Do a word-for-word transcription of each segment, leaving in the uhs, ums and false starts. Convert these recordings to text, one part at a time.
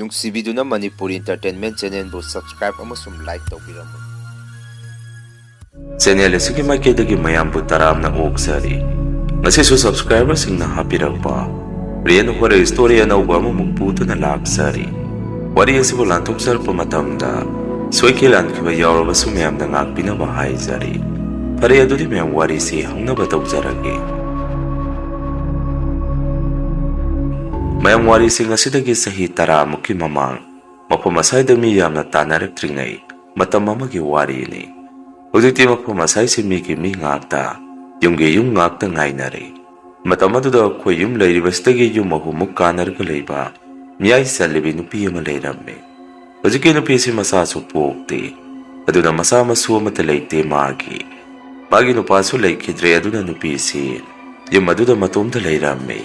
ꯅꯨꯡꯁꯤꯕꯤꯗꯨꯅ Manipur Entertainment Channelꯕꯨ subscribe ꯑꯃꯁꯨꯡ like ꯇꯧꯕꯤꯔꯝꯃꯨ꯫ Channel ꯑꯁꯤꯒꯤ ꯃꯥꯏꯀꯩꯗꯒꯤ ꯃꯌꯥꯝꯕꯨ ꯇꯔꯥꯝꯅ ꯑꯣꯛꯆꯔꯤ꯫ ꯉꯁꯤꯁꯨ subscriberꯁꯤꯡꯅ ꯍꯥꯞꯄꯤꯔꯛꯄ Real Horror Story ꯑꯅꯧꯕ ꯑꯃꯃꯨꯛ ꯄꯨꯗꯨꯅ ꯂꯥꯛꯆꯔꯤ꯫ ꯋꯥꯔꯤ ꯑꯁꯤꯕꯨ ꯂꯥꯟꯊꯣꯛꯆꯔꯛꯄ ꯃꯇꯝꯗ ꯁꯣꯏꯈꯤ ꯂꯥꯟꯈꯤꯕ ꯌꯥꯎꯔꯕꯁꯨ ꯃꯌꯥꯝꯅ ꯉꯥꯛꯄꯤꯅꯕ ꯍꯥꯏꯖꯔꯤ꯫ ꯐꯔꯦ, ꯑꯗꯨꯗꯤ ꯃꯌꯥꯝ ꯋꯥꯔꯤꯁꯤ ꯍꯧꯅꯕ ꯇꯧꯖꯔꯒꯦ꯫ ꯃꯌꯥꯝ, ꯋꯥꯔꯤꯁꯤ ꯉꯁꯤꯗꯒꯤ ꯆꯍꯤ ꯇꯔꯥꯃꯨꯛꯀꯤ ꯃꯃꯥꯡ, ꯃꯐꯝ ꯑꯁꯥꯏꯗ ꯃꯤ ꯌꯥꯝꯅ ꯇꯥꯟꯅꯔꯛꯇ꯭ꯔꯤꯉꯩ ꯃꯇꯝ ꯑꯃꯒꯤ ꯋꯥꯔꯤꯅꯤ꯫ ꯍꯧꯖꯤꯛꯇꯤ ꯃꯐꯝ ꯑꯁꯥꯏꯁꯤ ꯃꯤꯒꯤ ꯃꯤ ꯉꯥꯛꯇ, ꯌꯨꯝꯒꯤ ꯌꯨꯝ ꯉꯥꯛꯇ ꯉꯥꯏꯅꯔꯦ꯫ ꯃꯇꯝ ꯑꯗꯨꯗ ꯑꯩꯈꯣꯏ ꯌꯨꯝ ꯂꯩꯔꯤꯕꯁꯤꯗꯒꯤ ꯌꯨꯝ ꯑꯍꯨꯝꯃꯨꯛ ꯀꯥꯟꯅꯔꯒ ꯂꯩꯕ ꯃꯤꯌꯥꯏ ꯆꯜꯂꯤꯕꯤ ꯅꯨꯄꯤ ꯑꯃ ꯂꯩꯔꯝꯃꯤ꯫ ꯍꯧꯖꯤꯛꯀꯤ ꯅꯨꯄꯤꯁꯤ ꯃꯆꯥꯁꯨ ꯄꯣꯛꯇꯦ, ꯑꯗꯨꯅ ꯃꯆꯥ ꯃꯁꯨ ꯑꯃꯠꯇ ꯂꯩꯇꯦ ꯃꯥꯒꯤ꯫ ꯃꯥꯒꯤ ꯅꯨꯄꯥꯁꯨ ꯂꯩꯈꯤꯗ꯭ꯔꯦ, ꯑꯗꯨꯅ ꯅꯨꯄꯤꯁꯤ ꯌꯨꯝ ꯑꯗꯨꯗ ꯃꯇꯣꯝꯇ ꯂꯩꯔꯝꯃꯤ꯫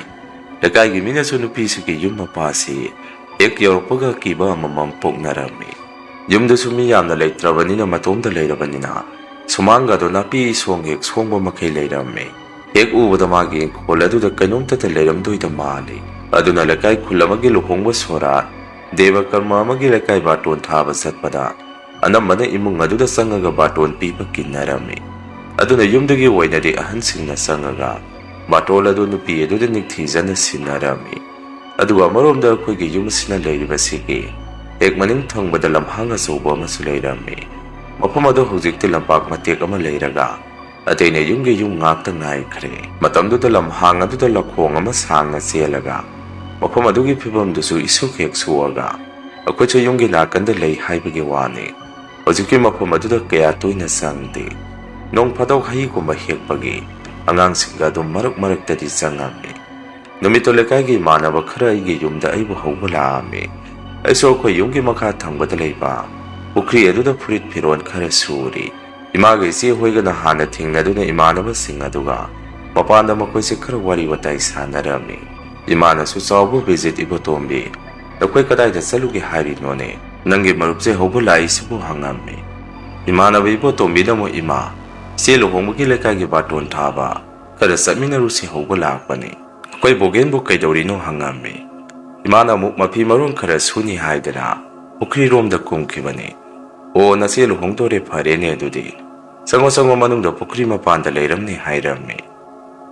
ꯂꯩꯀꯥꯏꯒꯤ ꯃꯤꯅꯁꯨ ꯅꯨꯄꯤꯁꯤꯒꯤ ꯌꯨꯝ ꯃꯄꯥꯁꯤ ꯍꯦꯛ ꯌꯧꯔꯛꯄꯒ ꯀꯤꯕ ꯑꯃꯃꯝ ꯄꯣꯛꯅꯔꯝꯃꯤ꯫ ꯌꯨꯝꯗꯁꯨ ꯃꯤ ꯌꯥꯝꯅ ꯂꯩꯇ꯭ꯔꯕꯅꯤꯅ, ꯃꯇꯣꯝꯇ ꯂꯩꯔꯕꯅꯤꯅ, ꯁꯨꯃꯥꯡꯒꯗꯣ ꯅꯥꯄꯤ ꯁꯣꯡ ꯍꯦꯛ ꯁꯣꯡꯕ ꯃꯈꯩ ꯂꯩꯔꯝꯃꯤ꯫ ꯍꯦꯛ ꯎꯕꯗ ꯃꯥꯒꯤ ꯏꯪꯈꯣꯜ ꯑꯗꯨꯗ ꯀꯩꯅꯣꯝꯇꯗ ꯂꯩꯔꯝꯗꯣꯏꯗ ꯃꯥꯜꯂꯤ꯫ ꯑꯗꯨꯅ ꯂꯩꯀꯥꯏ ꯈꯨꯜ ꯑꯃꯒꯤ ꯂꯨꯍꯣꯡꯕ ꯁꯣꯔꯥꯠ, ꯗꯦꯕ ꯀꯔꯃ ꯑꯃꯒꯤ ꯂꯩꯀꯥꯏ ꯕꯥꯔꯇꯣꯟ ꯊꯥꯕ ꯆꯠꯄꯗ ꯑꯅꯝꯕꯅ ꯏꯃꯨꯡ ꯑꯗꯨꯗ ꯆꯪꯉꯒ ꯕꯥꯔꯇꯣꯟ ꯄꯤꯕ ꯀꯤꯟꯅꯔꯝꯃꯤ꯫ ꯑꯗꯨꯅ ꯌꯨꯝꯗꯨꯒꯤ ꯑꯣꯏꯅꯗꯤ ꯑꯍꯟꯁꯤꯡꯅ ꯆꯪꯉꯒ ꯕꯥꯔꯇꯣꯟ ꯑꯗꯨ ꯅꯨꯄꯤ ꯑꯗꯨꯗ ꯅꯤꯡꯊꯤꯖꯅ ꯁꯤꯟꯅꯔꯝꯃꯤ꯫ ꯑꯗꯨꯒ ꯑꯃꯔꯣꯝꯗ ꯑꯩꯈꯣꯏꯒꯤ ꯌꯨꯝ ꯑꯁꯤꯅ ꯂꯩꯔꯤꯕꯁꯤꯒꯤ ꯍꯦꯛ ꯃꯅꯤꯡ ꯊꯪꯕꯗ ꯂꯝꯍꯥꯡ ꯑꯆꯧꯕ ꯑꯃꯁꯨ ꯂꯩꯔꯝꯃꯤ꯫ ꯃꯐꯝ ꯑꯗꯨ ꯍꯧꯖꯤꯛꯇꯤ ꯂꯝꯄꯥꯛ ꯃꯇꯦꯛ ꯑꯃ ꯂꯩꯔꯒ ꯑꯇꯩꯅ ꯌꯨꯝꯒꯤ ꯌꯨꯝ ꯉꯥꯛꯇ ꯉꯥꯏꯈ꯭ꯔꯦ꯫ ꯃꯇꯝꯗꯨꯗ ꯂꯝꯍꯥꯡ ꯑꯗꯨꯗ ꯂꯧꯈꯣꯡ ꯑꯃ ꯁꯥꯡꯅ ꯆꯦꯜꯂꯒ ꯃꯐꯝ ꯑꯗꯨꯒꯤ ꯐꯤꯕꯝꯗꯨꯁꯨ ꯏꯁꯨꯛ ꯍꯦꯛ ꯁꯣꯛꯑꯒ ꯑꯩꯈꯣꯏꯁꯨ ꯌꯨꯝꯒꯤ ꯅꯥꯀꯟꯗ ꯂꯩ ꯍꯥꯏꯕꯒꯤ ꯋꯥꯅꯤ꯫ ꯍꯧꯖꯤꯛꯀꯤ ꯃꯐꯝ ꯑꯗꯨꯗ ꯀꯌꯥ ꯇꯣꯏꯅ ꯆꯪꯗꯦ꯫ ꯅꯣꯡ ꯐꯥꯗꯣꯛ ꯍꯩꯒꯨꯝꯕ ꯍꯦꯛꯄꯒꯤ ꯑꯉꯥꯡꯁꯤꯡꯒ ꯑꯗꯨꯝ ꯃꯔꯛ ꯃꯔꯛꯇꯗꯤ ꯆꯪꯉꯝꯃꯤ꯫ ꯅꯨꯃꯤꯠꯇꯣ ꯂꯩꯀꯥꯏꯒꯤ ꯏꯃꯥꯟꯅꯕ ꯈꯔ ꯑꯩꯒꯤ ꯌꯨꯝꯗ ꯑꯩꯕꯨ ꯍꯧꯕ ꯂꯥꯛꯑꯝꯃꯤ꯫ ꯑꯩꯁꯨ ꯑꯩꯈꯣꯏ ꯌꯨꯝꯒꯤ ꯃꯈꯥ ꯊꯪꯕꯗ ꯂꯩꯕ ꯄꯨꯈ꯭ꯔꯤ ꯑꯗꯨꯗ ꯐꯨꯔꯤꯠ ꯐꯤꯔꯣꯜ ꯈꯔ ꯁꯨꯔꯤ꯫ ꯏꯃꯥꯒ ꯏꯆꯦ ꯍꯣꯏꯒꯅ ꯍꯥꯟꯅ ꯊꯦꯡꯅꯗꯨꯅ ꯏꯃꯥꯟꯅꯕꯁꯤꯡ ꯑꯗꯨꯒ ꯃꯄꯥꯟꯗ ꯃꯈꯣꯏꯁꯦ ꯈꯔ ꯋꯥꯔꯤ ꯋꯥꯇꯥꯏ ꯁꯥꯟꯅꯔꯝꯃꯤ꯫ ꯏꯃꯥꯅꯁꯨ, "ꯆꯥꯎꯕ ꯕꯤꯖꯤꯠ, ꯏꯕꯣꯇꯣꯝꯕꯤ, ꯅꯈꯣꯏ ꯀꯗꯥꯏꯗ ꯆꯠꯂꯨꯒꯦ ꯍꯥꯏꯔꯤꯅꯣꯅꯦ? ꯅꯪꯒꯤ ꯃꯔꯨꯞꯁꯦ ꯍꯧꯕ ꯂꯥꯛꯏꯁꯤꯕꯨ?" ꯍꯪꯉꯝꯃꯤ꯫ ꯏꯃꯥꯟꯅꯕ ꯏꯕꯣꯇꯣꯝꯕꯤꯅ ꯑꯃꯨꯛ, "ꯏꯃꯥ, ꯏꯆꯦ ꯂꯨꯍꯣꯡꯕꯒꯤ ꯂꯩꯀꯥꯏꯒꯤ ꯕꯥꯔꯇꯣꯟ ꯊꯥꯕ ꯈꯔ ꯆꯠꯃꯤꯟꯅꯔꯨꯁꯤ ꯍꯧꯕ ꯂꯥꯛꯄꯅꯤ꯫ ꯑꯩꯈꯣꯏ ꯕꯣꯒꯦꯟꯕꯨ ꯀꯩꯗꯧꯔꯤꯅꯣ?" ꯍꯪꯉꯝꯃꯤ꯫ ꯃꯥꯅ ꯑꯃꯨꯛ ꯃꯐꯤ ꯃꯔꯣꯟ ꯈꯔ ꯁꯨꯅꯤ ꯍꯥꯏꯗꯅ ꯄꯨꯈ꯭ꯔꯤꯔꯣꯝꯗ ꯀꯨꯝꯈꯤꯕꯅꯤ꯫ "ꯑꯣ, ꯅꯆꯦ ꯂꯨꯍꯣꯡꯗꯣꯔꯦ, ꯐꯔꯦꯅꯦ ꯑꯗꯨꯗꯤ꯫ ꯆꯪꯉꯣ, ꯆꯪꯉꯣ, ꯃꯅꯨꯡꯗ ꯄꯨꯈ꯭ꯔꯤ ꯃꯄꯥꯟꯗ ꯂꯩꯔꯝꯅꯤ," ꯍꯥꯏꯔꯝꯃꯤ꯫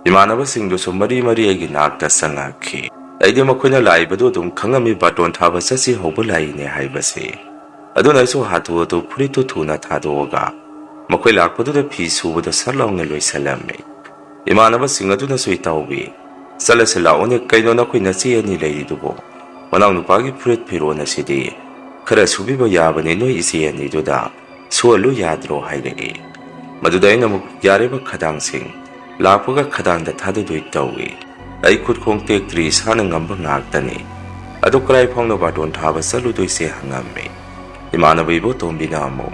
ꯏꯃꯥꯟꯅꯕꯁꯤꯡꯗꯨꯁꯨ ꯃꯔꯤ ꯃꯔꯤ ꯑꯩꯒꯤ ꯅꯥꯛꯇ ꯆꯪꯉꯛꯈꯤ꯫ ꯑꯩꯗꯤ ꯃꯈꯣꯏꯅ ꯂꯥꯛꯏꯕꯗꯨ ꯑꯗꯨꯝ ꯈꯪꯉꯝꯃꯤ, ꯕꯥꯇꯣꯟ ꯊꯥꯕ ꯆꯠꯁꯤ ꯍꯧꯕ ꯂꯥꯛꯏꯅꯦ ꯍꯥꯏꯕꯁꯦ꯫ ꯑꯗꯨꯅ ꯑꯩꯁꯨ ꯍꯥꯊꯨ ꯍꯥꯊꯨ ꯐꯨꯔꯤꯠꯇꯨ ꯊꯨꯅ ꯊꯥꯗꯣꯛꯑꯒ ꯃꯈꯣꯏ ꯂꯥꯛꯄꯗꯨꯗ ꯐꯤ ꯁꯨꯕꯗꯣ ꯁꯠ ꯂꯥꯎꯅ ꯂꯣꯏꯁꯤꯜꯂꯝꯃꯤ꯫ ꯏꯃꯥꯟꯅꯕꯁꯤꯡ ꯑꯗꯨꯅꯁꯨ, "ꯏꯇꯥꯎꯕꯤ, ꯆꯠꯂꯁꯤ ꯂꯥꯛꯑꯣꯅꯦ, ꯀꯩꯅꯣ ꯅꯈꯣꯏ ꯅꯆꯦ ꯑꯅꯤ ꯂꯩꯔꯤꯗꯨꯕꯨ? ꯃꯅꯥꯎꯅꯨꯄꯥꯒꯤ ꯐꯨꯔꯤꯠ ꯐꯤꯔꯣꯟ ꯑꯁꯤꯗꯤ ꯈꯔ ꯁꯨꯕꯤꯕ ꯌꯥꯕꯅꯤ, ꯅꯣꯏ ꯏꯆꯦ ꯑꯅꯤꯗꯨꯗ ꯁꯨꯍꯜꯂꯨ ꯌꯥꯗ꯭ꯔꯣ?" ꯍꯥꯏꯔꯛꯏ꯫ ꯃꯗꯨꯗ ꯑꯩꯅ ꯑꯃꯨꯛ, "ꯌꯥꯔꯦꯕ ꯈꯗꯥꯡꯁꯤꯡ, ꯂꯥꯛꯄꯒ ꯈꯗꯥꯡꯗ ꯊꯥꯗꯗꯣꯏ ꯇꯧꯏ꯫ ꯑꯩ ꯈꯨꯠꯈꯣꯡ ꯇꯦꯛꯇ꯭ꯔꯤ, ꯏꯁꯥꯅ ꯉꯝꯕ ꯉꯥꯛꯇꯅꯤ꯫ ꯑꯗꯨ ꯀꯔꯥꯏ ꯐꯥꯎꯅ ꯕꯥꯇꯣꯟ ꯊꯥꯕ ꯆꯠꯂꯨꯗꯣꯏꯁꯦ?" ꯍꯪꯉꯝꯃꯤ꯫ ꯏꯃꯥꯟꯅꯕ ꯏꯕꯣꯇꯣꯝꯕꯤꯅ ꯑꯃꯨꯛ,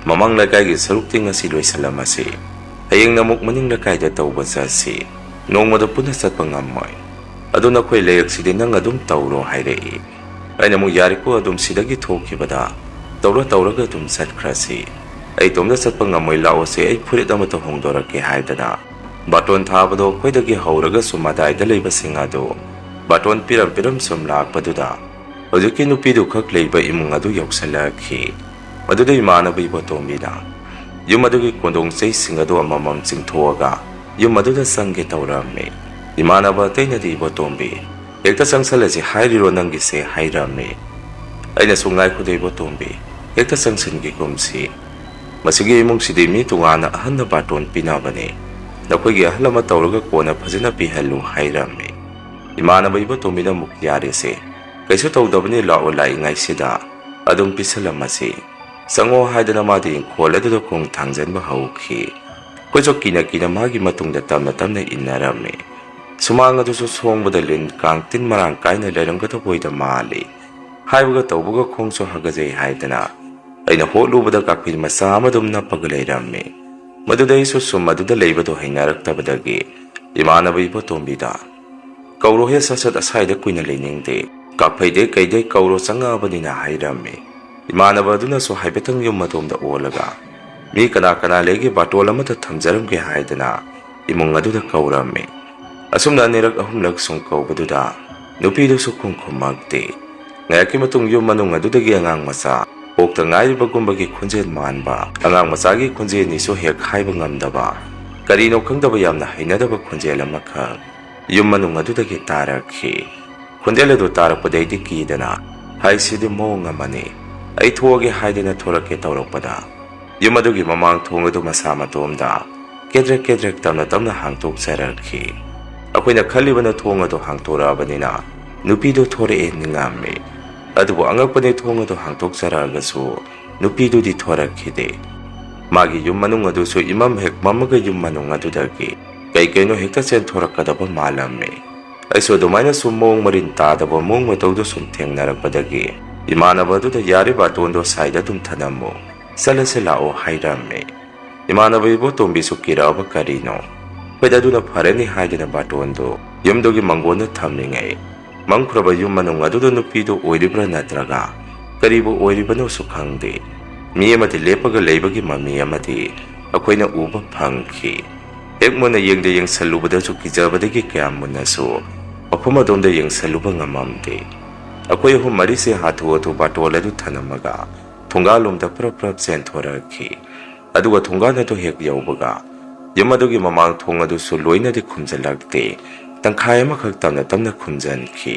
"ꯃꯃꯥꯡ ꯂꯩꯀꯥꯏꯒꯤ ꯁꯔꯨꯛꯇꯤ ꯉꯁꯤ ꯂꯣꯏꯁꯤꯜꯂꯝꯃꯁꯤ꯫ ꯍꯌꯦꯡꯅ ꯑꯃꯨꯛ ꯃꯅꯤꯡ ꯂꯩꯀꯥꯏꯗ ꯇꯧꯕ ꯆꯠꯁꯤ꯫ ꯅꯣꯡꯃꯗ ꯄꯨꯟꯅ ꯆꯠꯄ ꯉꯝꯃꯣꯏ꯫ ꯑꯗꯨ ꯅꯈꯣꯏ ꯂꯩꯔꯛꯁꯤꯗꯤ ꯅꯪ ꯑꯗꯨꯝ ꯇꯧꯔꯣ," ꯍꯥꯏꯔꯛꯏ꯫ ꯑꯩꯅ ꯑꯃꯨꯛ, "ꯌꯥꯔꯦꯀꯣ, ꯑꯗꯨꯝ ꯁꯤꯗꯒꯤ ꯊꯣꯛꯈꯤꯕꯗ ꯇꯧꯔ ꯇꯧꯔꯒ ꯑꯗꯨꯝ ꯆꯠꯈ꯭ꯔꯁꯤ꯫ ꯑꯩ ꯏꯇꯣꯝꯇ ꯆꯠꯄ ꯉꯝꯃꯣꯏ, ꯂꯥꯛꯑꯣꯁꯦ, ꯑꯩ ꯐꯨꯔꯤꯠ ꯑꯃꯠꯇ ꯍꯣꯡꯗꯣꯔꯛꯀꯦ," ꯍꯥꯏꯗꯅ ꯕꯥꯇꯣꯟ ꯊꯥꯕꯗꯣ ꯑꯩꯈꯣꯏꯗꯒꯤ ꯍꯧꯔꯒ ꯁꯨꯝ ꯑꯗꯥꯏꯗ ꯂꯩꯕꯁꯤꯡ ꯑꯗꯨ ꯕꯥꯇꯣꯟ ꯄꯤꯔꯝ ꯄꯤꯔꯝ ꯁꯨꯝ ꯂꯥꯛꯄꯗꯨꯗ ꯍꯧꯖꯤꯛꯀꯤ ꯅꯨꯄꯤꯗꯨ ꯈꯛ ꯂꯩꯕ ꯏꯃꯨꯡ ꯑꯗꯨ ꯌꯧꯁꯤꯜꯂꯛꯈꯤ꯫ ꯃꯗꯨꯗ ꯏꯃꯥꯟꯅꯕ ꯏꯕꯣꯇꯣꯝꯕꯤꯅ ꯌꯨꯝ ꯑꯗꯨꯒꯤ ꯀꯣꯟꯗꯣꯡ ꯆꯩꯁꯤꯡ ꯑꯗꯨ ꯑꯃꯃꯝ ꯆꯤꯡꯊꯣꯛꯑꯒ ꯌꯨꯝ ꯑꯗꯨꯗ ꯆꯪꯒꯦ ꯇꯧꯔꯝꯃꯤ꯫ ꯏꯃꯥꯟꯅꯕ ꯑꯇꯩꯅꯗꯤ, "ꯏꯕꯣꯇꯣꯝꯕꯤ, ꯍꯦꯛꯇ ꯆꯪꯁꯜꯂꯁꯤ ꯍꯥꯏꯔꯤꯔꯣ ꯅꯪꯒꯤꯁꯦ?" ꯍꯥꯏꯔꯝꯃꯤ꯫ ꯑꯩꯅꯁꯨ, "ꯉꯥꯏꯈꯣꯗ ꯏꯕꯣꯇꯣꯝꯕꯤ, ꯍꯦꯛꯇ ꯆꯪꯁꯤꯟꯈꯤꯒꯨꯝꯁꯤ꯫ ꯃꯁꯤꯒꯤ ꯏꯃꯨꯡꯁꯤꯗꯤ ꯃꯤ ꯇꯣꯉꯥꯟꯅ ꯑꯍꯟꯅ ꯕꯥꯇꯣꯟ ꯄꯤꯅꯕꯅꯤ꯫ ꯅꯈꯣꯏꯒꯤ ꯑꯍꯜ ꯑꯃ ꯇꯧꯔꯒ ꯀꯣꯟꯅ ꯐꯖꯅ ꯄꯤꯍꯜꯂꯨ," ꯍꯥꯏꯔꯝꯃꯤ꯫ ꯏꯃꯥꯟꯅꯕ ꯏꯕꯣꯇꯣꯝꯕꯤꯅ ꯑꯃꯨꯛ, "ꯌꯥꯔꯦꯁꯦ, ꯀꯩꯁꯨ ꯇꯧꯗꯕꯅꯤ, ꯂꯥꯛꯑꯣ, ꯂꯥꯛꯏꯉꯩꯁꯤꯗ ꯑꯗꯨꯝ ꯄꯤꯁꯜꯂꯝꯃꯁꯤ꯫ ꯆꯪꯉꯣ," ꯍꯥꯏꯗꯅ ꯃꯥꯗꯤ ꯏꯪꯈꯣꯜ ꯑꯗꯨꯗ ꯈꯣꯡ ꯊꯥꯡꯖꯟꯕ ꯍꯧꯈꯤ꯫ ꯑꯩꯈꯣꯏꯁꯨ ꯀꯤꯅ ꯀꯤꯅ ꯃꯥꯒꯤ ꯃꯇꯨꯡꯗ ꯇꯞꯅ ꯇꯞꯅ ꯏꯟꯅꯔꯝꯃꯤ꯫ ꯁꯨꯃꯥꯡ ꯑꯗꯨꯁꯨ ꯁꯣꯡꯕꯗ ꯂꯤꯟ ꯀꯥꯡ ꯇꯤꯟ ꯃꯔꯥꯡ ꯀꯥꯏꯅ ꯂꯩꯔꯝꯒꯗꯕ ꯑꯣꯏꯗ ꯃꯥꯜꯂꯤ꯫ ꯍꯥꯏꯕꯒ ꯇꯧꯕꯒ ꯈꯣꯡꯁꯨ ꯍꯥꯒꯖꯩ ꯍꯥꯏꯗꯅ ꯑꯩꯅ ꯍꯣꯠꯂꯨꯕꯗ ꯀꯥꯛꯐꯩ ꯃꯆꯥ ꯑꯃ ꯑꯗꯨꯝ ꯅꯞꯄꯒ ꯂꯩꯔꯝꯃꯤ꯫ ꯃꯗꯨꯗ ꯑꯩꯁꯨ ꯁꯨꯝ ꯑꯗꯨꯗ ꯂꯩꯕꯗꯨ ꯍꯩꯅꯔꯛꯇꯕꯗꯒꯤ ꯏꯃꯥꯟꯅꯕ ꯏꯕꯣꯇꯣꯝꯕꯤꯗ, "ꯀꯧꯔꯣꯍꯦ ꯁꯠ ꯁꯠ, ꯑꯁꯥꯏꯗ ꯀꯨꯏꯅ ꯂꯩꯅꯤꯡꯗꯦ꯫ ꯀꯥꯛꯐꯩꯗꯩ ꯀꯩꯗꯩ ꯀꯧꯔꯣ, ꯆꯪꯉꯛꯑꯕꯅꯤꯅ," ꯍꯥꯏꯔꯝꯃꯤ꯫ ꯏꯃꯥꯟꯅꯕ ꯑꯗꯨꯅꯁꯨ ꯍꯥꯏꯐꯦꯠꯇꯪ ꯌꯨꯝ ꯃꯇꯣꯝꯗ ꯑꯣꯜꯂꯒ, "ꯃꯤ ꯀꯅꯥ ꯀꯅꯥ ꯂꯩꯒꯦ, ꯕꯥꯇꯣꯜ ꯑꯃꯗ ꯊꯝꯖꯔꯝꯒꯦ," ꯍꯥꯏꯗꯅ ꯏꯃꯨꯡ ꯑꯗꯨꯗ ꯀꯧꯔꯝꯃꯤ꯫ ꯑꯁꯨꯝꯅ ꯑꯅꯤꯔꯛ ꯑꯍꯨꯝꯂꯛ ꯁꯨꯝ ꯀꯧꯕꯗꯨꯗ ꯅꯨꯄꯤꯗꯨꯁꯨ ꯈꯨꯝ ꯈꯨꯝꯃꯛꯇꯦ꯫ ꯉꯥꯏꯍꯥꯛꯀꯤ ꯃꯇꯨꯡ ꯌꯨꯝ ꯃꯅꯨꯡ ꯑꯗꯨꯗꯒꯤ ꯑꯉꯥꯡ ꯃꯆꯥ ꯄꯣꯛꯇ ꯉꯥꯏꯔꯤꯕꯒꯨꯝꯕꯒꯤ ꯈꯣꯟꯖꯦꯜ ꯃꯥꯟꯕ, ꯑꯉꯥꯡ ꯃꯆꯥꯒꯤ ꯈꯣꯟꯖꯦꯜꯅꯤꯁꯨ ꯍꯦꯛ ꯍꯥꯏꯕ ꯉꯝꯗꯕ, ꯀꯔꯤꯅꯣ ꯈꯪꯗꯕ ꯌꯥꯝꯅ ꯍꯩꯅꯗꯕ ꯈꯣꯟꯖꯦꯜ ꯑꯃꯈꯛ ꯌꯨꯝ ꯃꯅꯨꯡ ꯑꯗꯨꯗꯒꯤ ꯇꯥꯔꯛꯈꯤ꯫ ꯈꯣꯟꯖꯦꯜ ꯑꯗꯨ ꯇꯥꯔꯛꯄꯗꯩꯗꯤ ꯀꯤꯗꯅ, "ꯍꯥꯏꯁꯤꯗꯤ ꯃꯑꯣꯡ ꯑꯃꯅꯤ, ꯑꯩ ꯊꯣꯛꯑꯒꯦ" ꯍꯥꯏꯗꯅ ꯊꯣꯔꯛꯀꯦ ꯇꯧꯔꯛꯄꯗ, ꯌꯨꯝ ꯑꯗꯨꯒꯤ ꯃꯃꯥꯡ ꯊꯣꯡ ꯑꯗꯨ ꯃꯁꯥ ꯃꯇꯣꯝꯗ ꯀꯦꯗ꯭ꯔꯦꯛ ꯀꯦꯗ꯭ꯔꯦꯛ ꯇꯞꯅ ꯇꯞꯅ ꯍꯥꯡꯇꯣꯛꯆꯔꯛꯈꯤ꯫ ꯑꯩꯈꯣꯏꯅ ꯈꯜꯂꯤꯕꯅ ꯊꯣꯡ ꯑꯗꯨ ꯍꯥꯡꯇꯣꯔꯛꯑꯕꯅꯤꯅ ꯅꯨꯄꯤꯗꯨ ꯊꯣꯔꯛꯑꯦ ꯅꯤꯡꯉꯝꯃꯤ꯫ ꯑꯗꯨꯕꯨ ꯑꯉꯛꯄꯅꯤ, ꯊꯣꯡ ꯑꯗꯨ ꯍꯥꯡꯇꯣꯛꯆꯔꯛꯑꯒꯁꯨ ꯅꯨꯄꯤꯗꯨꯗꯤ ꯊꯣꯔꯛꯈꯤꯗꯦ꯫ ꯃꯥꯒꯤ ꯌꯨꯝ ꯃꯅꯨꯡ ꯑꯗꯨꯁꯨ ꯏꯃꯝ ꯍꯦꯛ ꯃꯝꯃꯒ ꯌꯨꯝ ꯃꯅꯨꯡ ꯑꯗꯨꯗꯒꯤ ꯀꯩ ꯀꯩꯅꯣ ꯍꯦꯛꯇ ꯆꯦꯟꯊꯣꯔꯛꯀꯗꯕ ꯃꯥꯜꯂꯝꯃꯤ꯫ ꯑꯩꯁꯨ ꯑꯗꯨꯃꯥꯏꯅ ꯁꯨꯝ ꯃꯑꯣꯡ ꯃꯔꯤꯟ ꯇꯥꯗꯕ ꯃꯑꯣꯡ ꯃꯇꯧꯗꯨ ꯁꯨꯝ ꯊꯦꯡꯅꯔꯛꯄꯗꯒꯤ ꯏꯃꯥꯟꯅꯕ ꯑꯗꯨꯗ ꯌꯥꯔꯦ ꯕꯥꯇꯣꯟꯗꯣ ꯁꯥꯏꯗ ꯑꯗꯨꯝ ꯊꯅꯝꯃꯨ, ꯆꯠꯂꯁꯤ ꯂꯥꯛꯑꯣ ꯍꯥꯏꯔꯝꯃꯤ꯫ ꯏꯃꯥꯟꯅꯕ ꯏꯕꯣꯇꯣꯝꯕꯤꯁꯨ ꯀꯤꯔꯛꯑꯕ ꯀꯔꯤꯅꯣ, ꯍꯣꯏꯗ ꯑꯗꯨꯅ ꯐꯔꯅꯤ ꯍꯥꯏꯗꯅ ꯕꯥꯇꯣꯟꯗꯨ ꯌꯨꯝꯗꯨꯒꯤ ꯃꯪꯒꯣꯟꯗ ꯊꯝꯂꯤꯉꯩ, ꯃꯝꯈ꯭ꯔꯕ ꯌꯨꯝ ꯃꯅꯨꯡ ꯑꯗꯨꯗ ꯅꯨꯄꯤꯗꯨ ꯑꯣꯏꯔꯤꯕ꯭ꯔꯥ ꯅꯠꯇ꯭ꯔꯒ ꯀꯔꯤꯕꯨ ꯑꯣꯏꯔꯤꯕꯅꯣꯁꯨ ꯈꯪꯗꯦ꯫ ꯃꯤ ꯑꯃꯗꯤ ꯂꯦꯞꯄꯒ ꯂꯩꯕꯒꯤ ꯃꯃꯤ ꯑꯃꯗꯤ ꯑꯩꯈꯣꯏꯅ ꯎꯕ ꯐꯪꯈꯤ꯫ ꯍꯦꯛ ꯃꯨꯟꯅ ꯌꯦꯡꯗ ꯌꯦꯡꯁꯜꯂꯨꯕꯗꯁꯨ ꯀꯤꯖꯕꯗꯒꯤ ꯀꯌꯥꯝ ꯃꯨꯟꯅꯁꯨ ꯃꯐꯝ ꯑꯗꯣꯝꯗ ꯌꯦꯡꯁꯜꯂꯨꯕ ꯉꯝꯃꯝꯗꯦ꯫ ꯑꯩꯈꯣꯏ ꯑꯍꯨꯝ ꯃꯔꯤꯁꯦ ꯍꯥꯊꯨ ꯍꯥꯊꯨ ꯕꯥꯇꯣꯜ ꯑꯗꯨ ꯊꯅꯝꯃꯒ ꯊꯣꯡꯒꯥꯜꯂꯣꯝꯗ ꯄ꯭ꯔꯞ ꯄ꯭ꯔꯞ ꯆꯦꯟꯊꯣꯔꯛꯈꯤ꯫ ꯑꯗꯨꯒ ꯊꯣꯡꯒꯥꯜ ꯑꯗꯨ ꯍꯦꯛ ꯌꯧꯕꯒ ꯌꯨꯝ ꯑꯗꯨꯒꯤ ꯃꯃꯥꯡ ꯊꯣꯡ ꯑꯗꯨꯁꯨ ꯂꯣꯏꯅꯗꯤ ꯈꯨꯝꯖꯤꯜꯂꯛꯇꯦ꯫ ꯇꯪꯈꯥꯏ ꯑꯃꯈꯛ ꯇꯞꯅ ꯇꯞꯅ ꯈꯨꯝꯖꯤꯟꯈꯤ꯫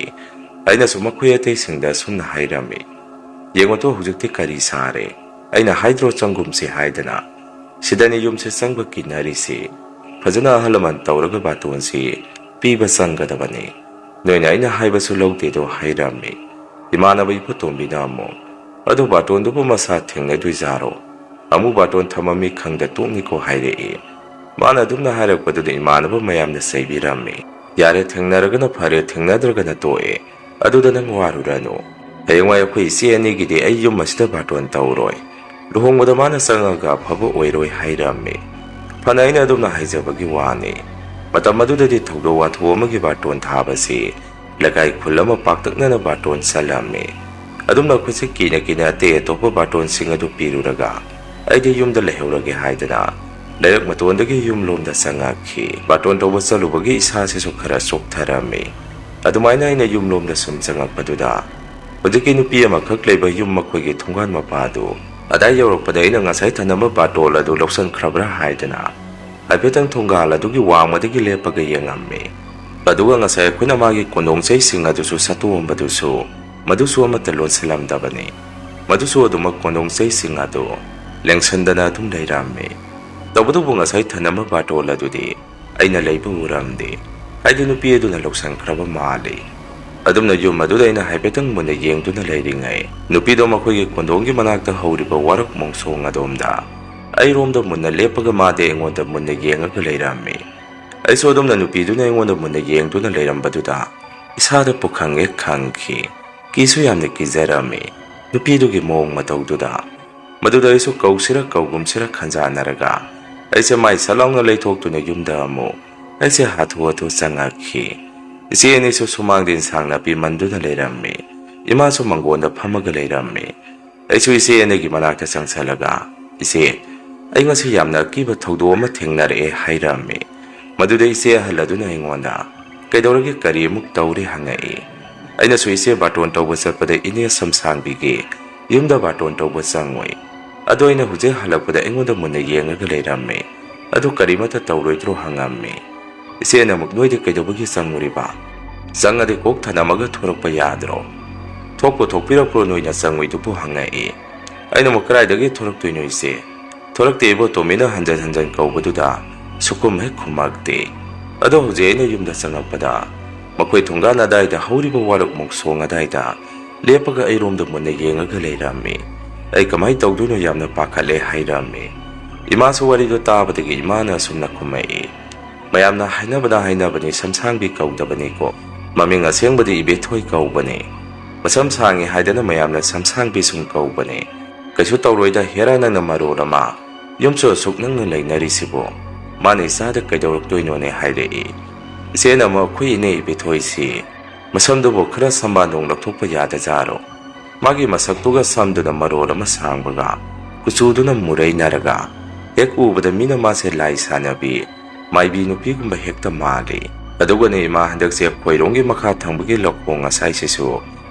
ꯑꯩꯅꯁꯨ ꯃꯈꯣꯏ ꯑꯇꯩꯁꯤꯡꯗ ꯑꯁꯨꯝꯅ ꯍꯥꯏꯔꯝꯃꯤ, "ꯌꯦꯡꯉꯨꯇꯣ, ꯍꯧꯖꯤꯛꯇꯤ ꯀꯔꯤ ꯁꯥꯔꯦ? ꯑꯩꯅ ꯍꯥꯏꯗ꯭ꯔꯣ ꯆꯪꯒꯨꯝꯁꯤ ꯍꯥꯏꯗꯅ? ꯁꯤꯗꯅꯤ ꯌꯨꯝꯁꯦ ꯆꯪꯕ ꯀꯤꯅꯔꯤꯁꯤ꯫ ꯐꯖꯅ ꯑꯍꯜ ꯂꯃꯟ ꯇꯧꯔꯒ ꯕꯥꯇꯣꯟꯁꯤ ꯄꯤꯕ ꯆꯪꯒꯗꯕꯅꯤ꯫ ꯅꯣꯏꯅ ꯑꯩꯅ ꯍꯥꯏꯕꯁꯨ ꯂꯧꯗꯦꯗꯣ" ꯍꯥꯏꯔꯝꯃꯤ꯫ ꯏꯃꯥꯟꯅꯕ ꯏꯕꯣꯇꯣꯝꯕꯤꯅ ꯑꯃꯨꯛ, "ꯑꯗꯨ ꯕꯥꯇꯣꯟꯗꯨꯕꯨ ꯃꯁꯥ ꯊꯦꯡꯅꯗꯣꯏꯖꯥꯔꯣ? ꯑꯃꯨꯛ ꯕꯥꯇꯣꯟ ꯊꯝꯃꯝꯃꯤ ꯈꯪꯗ ꯇꯣꯛꯅꯤꯀꯣ" ꯍꯥꯏꯔꯛꯏ꯫ ꯃꯥꯅ ꯑꯗꯨꯝꯅ ꯍꯥꯏꯔꯛꯄꯗꯨꯗ ꯏꯃꯥꯟꯅꯕ ꯃꯌꯥꯝꯅ ꯆꯩꯕꯤꯔꯝꯃꯤ꯫ "ꯌꯥꯔꯦ, ꯊꯦꯡꯅꯔꯒꯅ ꯐꯔꯦ, ꯊꯦꯡꯅꯗ꯭ꯔꯒꯅ ꯇꯣꯛꯑꯦ꯫ ꯑꯗꯨꯗ ꯅꯪ ꯋꯥꯔꯨꯔꯅꯨ꯫ ꯍꯌꯦꯡꯋꯥꯏ ꯑꯩꯈꯣꯏ ꯏꯆꯦ ꯑꯅꯤꯒꯤꯗꯤ ꯑꯩ ꯌꯨꯝ ꯑꯁꯤꯗ ꯕꯥꯇꯣꯟ ꯇꯧꯔꯣꯏ꯫ ꯂꯨꯍꯣꯡꯕꯗ ꯃꯥꯅ ꯆꯪꯉꯒ ꯑꯐꯕ ꯑꯣꯏꯔꯣꯏ" ꯍꯥꯏꯔꯝꯃꯤ꯫ ꯐꯅ ꯑꯩꯅ ꯑꯗꯨꯝꯅ ꯍꯥꯏꯖꯕꯒꯤ ꯋꯥꯅꯤ꯫ ꯃꯇꯝ ꯑꯗꯨꯗꯗꯤ ꯊꯧꯗꯣꯛ ꯋꯥꯊꯣꯛ ꯑꯃꯒꯤ ꯕꯥꯇꯣꯟ ꯊꯥꯕꯁꯤ ꯂꯩꯀꯥꯏ ꯈꯨꯜ ꯑꯃ ꯄꯥꯛꯇꯛꯅꯅ ꯕꯥꯇꯣꯟ ꯆꯠꯂꯝꯃꯤ꯫ ꯑꯗꯨꯝꯅ ꯑꯩꯈꯣꯏꯁꯦ ꯀꯤꯅ ꯀꯤꯅ ꯑꯇꯩ ꯑꯇꯣꯞꯄ ꯕꯥꯇꯣꯟꯁꯤꯡ ꯑꯗꯨ ꯄꯤꯔꯨꯔꯒ ꯑꯩꯗꯤ ꯌꯨꯝꯗ ꯂꯩꯍꯧꯔꯒꯦ ꯍꯥꯏꯗꯅ ꯂꯩꯔꯛ ꯃꯇꯣꯟꯗꯒꯤ ꯌꯨꯝꯂꯣꯝꯗ ꯆꯪꯉꯛꯈꯤ꯫ ꯕꯥꯇꯣꯟ ꯇꯧꯕ ꯆꯠꯂꯨꯕꯒꯤ ꯏꯁꯥꯁꯤꯁꯨ ꯈꯔ ꯆꯣꯛꯊꯔꯝꯃꯤ꯫ ꯑꯗꯨꯃꯥꯏꯅ ꯑꯩꯅ ꯌꯨꯝꯂꯣꯝꯗ ꯁꯨꯝ ꯆꯪꯉꯛꯄꯗꯨꯗ, ꯍꯧꯖꯤꯛꯀꯤ ꯅꯨꯄꯤ ꯑꯃꯈꯛ ꯂꯩꯕ ꯌꯨꯝ ꯃꯈꯣꯏꯒꯤ ꯊꯣꯡꯒꯥꯟ ꯃꯄꯥꯗꯨ ꯑꯗꯥꯏ ꯌꯧꯔꯛꯄꯗ, ꯑꯩꯅ ꯉꯁꯥꯏ ꯊꯅꯝꯕ ꯕꯥꯇꯣꯜ ꯑꯗꯨ ꯂꯧꯁꯟꯈ꯭ꯔꯕ꯭ꯔꯥ ꯍꯥꯏꯗꯅ ꯍꯥꯏꯐꯦꯠꯇꯪ ꯊꯣꯡꯒꯥꯜ ꯑꯗꯨꯒꯤ ꯋꯥꯡꯃꯗꯒꯤ ꯂꯦꯞꯄꯒ ꯌꯦꯡꯉꯝꯃꯤ꯫ ꯑꯗꯨꯒ ꯉꯁꯥꯏ ꯑꯩꯈꯣꯏꯅ ꯃꯥꯒꯤ ꯀꯣꯟꯗꯣꯡ ꯆꯩꯁꯤꯡ ꯑꯗꯨꯁꯨ ꯁꯠꯇꯣꯛꯑꯝꯕꯗꯨꯁꯨ, ꯃꯗꯨꯁꯨ ꯑꯃꯠꯇ ꯂꯣꯟꯁꯤꯜꯂꯝꯗꯕꯅꯤ꯫ ꯃꯗꯨꯁꯨ ꯑꯗꯨꯃꯛ ꯀꯣꯟꯗꯣꯡ ꯆꯩꯁꯤꯡ ꯑꯗꯨ ꯂꯦꯡꯁꯟꯗꯅ ꯑꯗꯨꯝ ꯂꯩꯔꯝꯃꯤ꯫ ꯇꯧꯕꯇꯕꯨ ꯉꯁꯥꯏ ꯊꯅꯝꯕ ꯕꯥꯇꯣꯜ ꯑꯗꯨꯗꯤ ꯑꯩꯅ ꯂꯩꯕ ꯎꯔꯝꯗꯦ, ꯍꯥꯏꯗꯤ ꯅꯨꯄꯤ ꯑꯗꯨꯅ ꯂꯧꯁꯟꯈ꯭ꯔꯕ ꯃꯥꯜꯂꯤ꯫ ꯑꯗꯨꯝꯅ ꯌꯨꯝ ꯑꯗꯨꯗ ꯑꯩꯅ ꯍꯥꯏꯐꯦꯠꯇꯪ ꯃꯨꯟꯅ ꯌꯦꯡꯗꯨꯅ ꯂꯩꯔꯤꯉꯩ, ꯅꯨꯄꯤꯗꯣ ꯃꯈꯣꯏꯒꯤ ꯀꯣꯟꯗꯣꯡꯒꯤ ꯃꯅꯥꯛꯇ ꯍꯧꯔꯤꯕ ꯋꯥꯔꯛ ꯃꯣꯡꯁꯣꯡ ꯑꯗꯣꯝꯗ ꯑꯩꯔꯣꯝꯗ ꯃꯨꯟꯅ ꯂꯦꯞꯄꯒ ꯃꯥꯗꯤ ꯑꯩꯉꯣꯟꯗ ꯃꯨꯟꯅ ꯌꯦꯡꯉꯒ ꯂꯩꯔꯝꯃꯤ꯫ ꯑꯩꯁꯨ ꯑꯗꯨꯝꯅ ꯅꯨꯄꯤꯗꯨꯅ ꯑꯩꯉꯣꯟꯗ ꯃꯨꯟꯅ ꯌꯦꯡꯗꯨꯅ ꯂꯩꯔꯝꯕꯗꯨꯗ ꯏꯁꯥꯗ ꯄꯨꯈꯪ ꯍꯦꯛ ꯈꯪꯈꯤ꯫ ꯀꯤꯁꯨ ꯌꯥꯝꯅ ꯀꯤꯖꯔꯝꯃꯤ꯫ ꯅꯨꯄꯤꯗꯨꯒꯤ ꯃꯑꯣꯡ ꯃꯇꯧꯗꯨꯗ꯫ ꯃꯗꯨꯗ ꯑꯩꯁꯨ ꯀꯧꯁꯤꯔ ꯀꯧꯒꯨꯝꯁꯤꯔ ꯈꯟꯖꯥꯟꯅꯔꯒ ꯑꯩꯁꯦ ꯃꯥꯏ ꯁꯠ ꯂꯥꯎꯅ ꯂꯩꯊꯣꯛꯇꯨꯅ ꯌꯨꯝꯗ ꯑꯃꯨꯛ ꯑꯩꯁꯦ ꯍꯥꯊꯨ ꯍꯥꯊꯨ ꯆꯪꯉꯛꯈꯤ꯫ ꯏꯆꯦ ꯑꯅꯤꯁꯨ ꯁꯨꯃꯥꯡꯗ ꯏꯟꯁꯥꯡ ꯅꯥꯄꯤ ꯃꯟꯗꯨꯅ ꯂꯩꯔꯝꯃꯤ꯫ ꯏꯃꯥꯁꯨ ꯃꯪꯒꯣꯟꯗ ꯐꯝꯃꯒ ꯂꯩꯔꯝꯃꯤ꯫ ꯑꯩꯁꯨ ꯏꯆꯦ ꯑꯅꯤꯒꯤ ꯃꯅꯥꯛꯇ ꯆꯪꯁꯜꯂꯒ, "ꯏꯆꯦ, ꯑꯩ ꯉꯁꯤ ꯌꯥꯝꯅ ꯑꯀꯤꯕ ꯊꯧꯗꯣꯛ ꯑꯃ ꯊꯦꯡꯅꯔꯛꯑꯦ" ꯍꯥꯏꯔꯝꯃꯤ꯫ ꯃꯗꯨꯗ ꯏꯆꯦ ꯑꯍꯜ ꯑꯗꯨꯅ ꯑꯩꯉꯣꯟꯗ, "ꯀꯩꯗꯧꯔꯒꯦ, ꯀꯔꯤ ꯑꯃꯨꯛ ꯇꯧꯔꯦ?" ꯍꯪꯉꯛꯏ꯫ ꯑꯩꯅꯁꯨ, "ꯏꯆꯦ, ꯕꯥꯔꯇꯣꯟ ꯇꯧꯕ ꯆꯠꯄꯗ ꯏꯅꯦ ꯁꯝꯁꯥꯡꯕꯤꯒꯤ ꯌꯨꯝꯗ ꯕꯥꯔꯇꯣꯟ ꯇꯧꯕ ꯆꯪꯉꯨꯏ꯫ ꯑꯗꯣ ꯑꯩꯅ ꯍꯧꯖꯤꯛ ꯍꯜꯂꯛꯄꯗ ꯑꯩꯉꯣꯟꯗ ꯃꯨꯟꯅ ꯌꯦꯡꯉꯒ ꯂꯩꯔꯝꯃꯤ꯫ ꯑꯗꯨ ꯀꯔꯤꯃꯠꯇ ꯇꯧꯔꯣꯏꯗ꯭ꯔꯣ?" ꯍꯪꯉꯝꯃꯤ꯫ ꯏꯆꯦꯅ ꯑꯃꯨꯛ, "ꯅꯣꯏꯗꯤ ꯀꯩꯗꯧꯕꯒꯤ ꯆꯪꯉꯨꯔꯤꯕ? ꯆꯪꯉꯗꯤ ꯀꯣꯛ ꯊꯅꯝꯃꯒ ꯊꯣꯔꯛꯄ ꯌꯥꯗ꯭ꯔꯣ? ꯊꯣꯛꯄꯨ ꯊꯣꯛꯄꯤꯔꯛꯄ꯭ꯔꯣ ꯅꯣꯏꯅ ꯆꯪꯉꯨꯏꯗꯨꯕꯨ?" ꯍꯪꯉꯛꯏ꯫ ꯑꯩꯅ ꯑꯃꯨꯛ, "ꯀꯗꯥꯏꯗꯒꯤ ꯊꯣꯔꯛꯇꯣꯏꯅꯣ ꯏꯆꯦ? ꯊꯣꯔꯛꯇꯦ ꯏꯕꯣꯇꯣꯝꯕꯤꯅ ꯍꯟꯖꯟ ꯍꯟꯖꯟ ꯀꯧꯕꯗꯨꯗ ꯁꯨꯈꯨꯝ ꯍꯦꯛ ꯈꯨꯝꯃꯛꯇꯦ꯫ ꯑꯗꯣ ꯍꯧꯖꯤꯛ ꯑꯩꯅ ꯌꯨꯝꯗ ꯆꯪꯉꯛꯄꯗ ꯃꯈꯣꯏ ꯊꯣꯡꯒꯥꯟ ꯑꯗꯥꯏꯗ ꯍꯧꯔꯤꯕ ꯋꯥꯔꯛ ꯃꯣꯡꯁꯣꯡ ꯑꯗꯥꯏꯗ ꯂꯦꯞꯄꯒ ꯑꯩꯔꯣꯝꯗ ꯃꯨꯟꯅ ꯌꯦꯡꯉꯒ ꯂꯩꯔꯝꯃꯤ꯫ ꯑꯩ ꯀꯃꯥꯏꯅ ꯇꯧꯗꯣꯏꯅꯣ ꯌꯥꯝꯅ ꯄꯥꯈꯠꯂꯦ" ꯍꯥꯏꯔꯝꯃꯤ꯫ ꯏꯃꯥꯁꯨ ꯋꯥꯔꯤꯗꯣ ꯇꯥꯕꯗꯒꯤ ꯏꯃꯥꯅ ꯑꯁꯨꯝꯅ ꯈꯨꯝꯃꯛꯏ, "ꯃꯌꯥꯝꯅ ꯍꯥꯏꯅꯕꯗ ꯍꯥꯏꯅꯕꯅꯤ, ꯁꯝꯁꯥꯡꯕꯤ ꯀꯧꯗꯕꯅꯤꯀꯣ꯫ ꯃꯃꯤꯡ ꯑꯁꯦꯡꯕꯗꯤ ꯏꯕꯦꯊꯣꯏ ꯀꯧꯕꯅꯤ꯫ ꯃꯁꯝ ꯁꯥꯡꯉꯤ ꯍꯥꯏꯗꯅ ꯃꯌꯥꯝꯅ ꯁꯝꯁꯥꯡꯕꯤ ꯁꯨꯝ ꯀꯧꯕꯅꯤ꯫ ꯀꯩꯁꯨ ꯇꯧꯔꯣꯏꯗ, ꯍꯦꯔꯥ ꯅꯪꯅ ꯃꯔꯣꯜ ꯑꯃ ꯌꯨꯝꯁꯨ ꯑꯁꯨꯛ ꯅꯛꯅ ꯂꯩꯅꯔꯤꯁꯤꯕꯨ꯫ ꯃꯥꯅ ꯏꯆꯥꯗ ꯀꯩꯗꯧꯔꯛꯇꯣꯏꯅꯣꯅꯦ?" ꯍꯥꯏꯔꯛꯏ꯫ ꯏꯆꯦꯅ ꯑꯃꯨꯛ, "ꯑꯩꯈꯣꯏ ꯏꯅꯦ ꯏꯕꯦꯊꯣꯏꯁꯤ ꯃꯁꯝꯗꯨꯕꯨ ꯈꯔ ꯁꯝꯕꯥꯟꯗꯣꯡ ꯂꯧꯊꯣꯛꯄ ꯌꯥꯗꯖꯥꯔꯣ? ꯃꯥꯒꯤ ꯃꯁꯛꯇꯨꯒ ꯁꯝꯗꯨꯅ ꯃꯔꯣꯜ ꯑꯃ ꯁꯥꯡꯕꯒ, ꯀꯨꯆꯨꯗꯨꯅ ꯃꯨꯔꯩꯅꯔꯒ, ꯍꯦꯛ ꯎꯕꯗ ꯃꯤꯅ ꯃꯥꯁꯦ ꯂꯥꯏ ꯁꯥꯟꯅꯕꯤ, ꯃꯥꯏꯕꯤ ꯅꯨꯄꯤꯒꯨꯝꯕ ꯍꯦꯛꯇ ꯃꯥꯜꯂꯤ꯫ ꯑꯗꯨꯒꯅꯤ ꯏꯃꯥ, ꯍꯟꯗꯛꯁꯦ ꯑꯩꯈꯣꯏꯔꯣꯝꯒꯤ ꯃꯈꯥ ꯊꯪꯕꯒꯤ ꯂꯧꯈꯣꯡ ꯑꯁꯥꯏꯁꯤꯁꯨ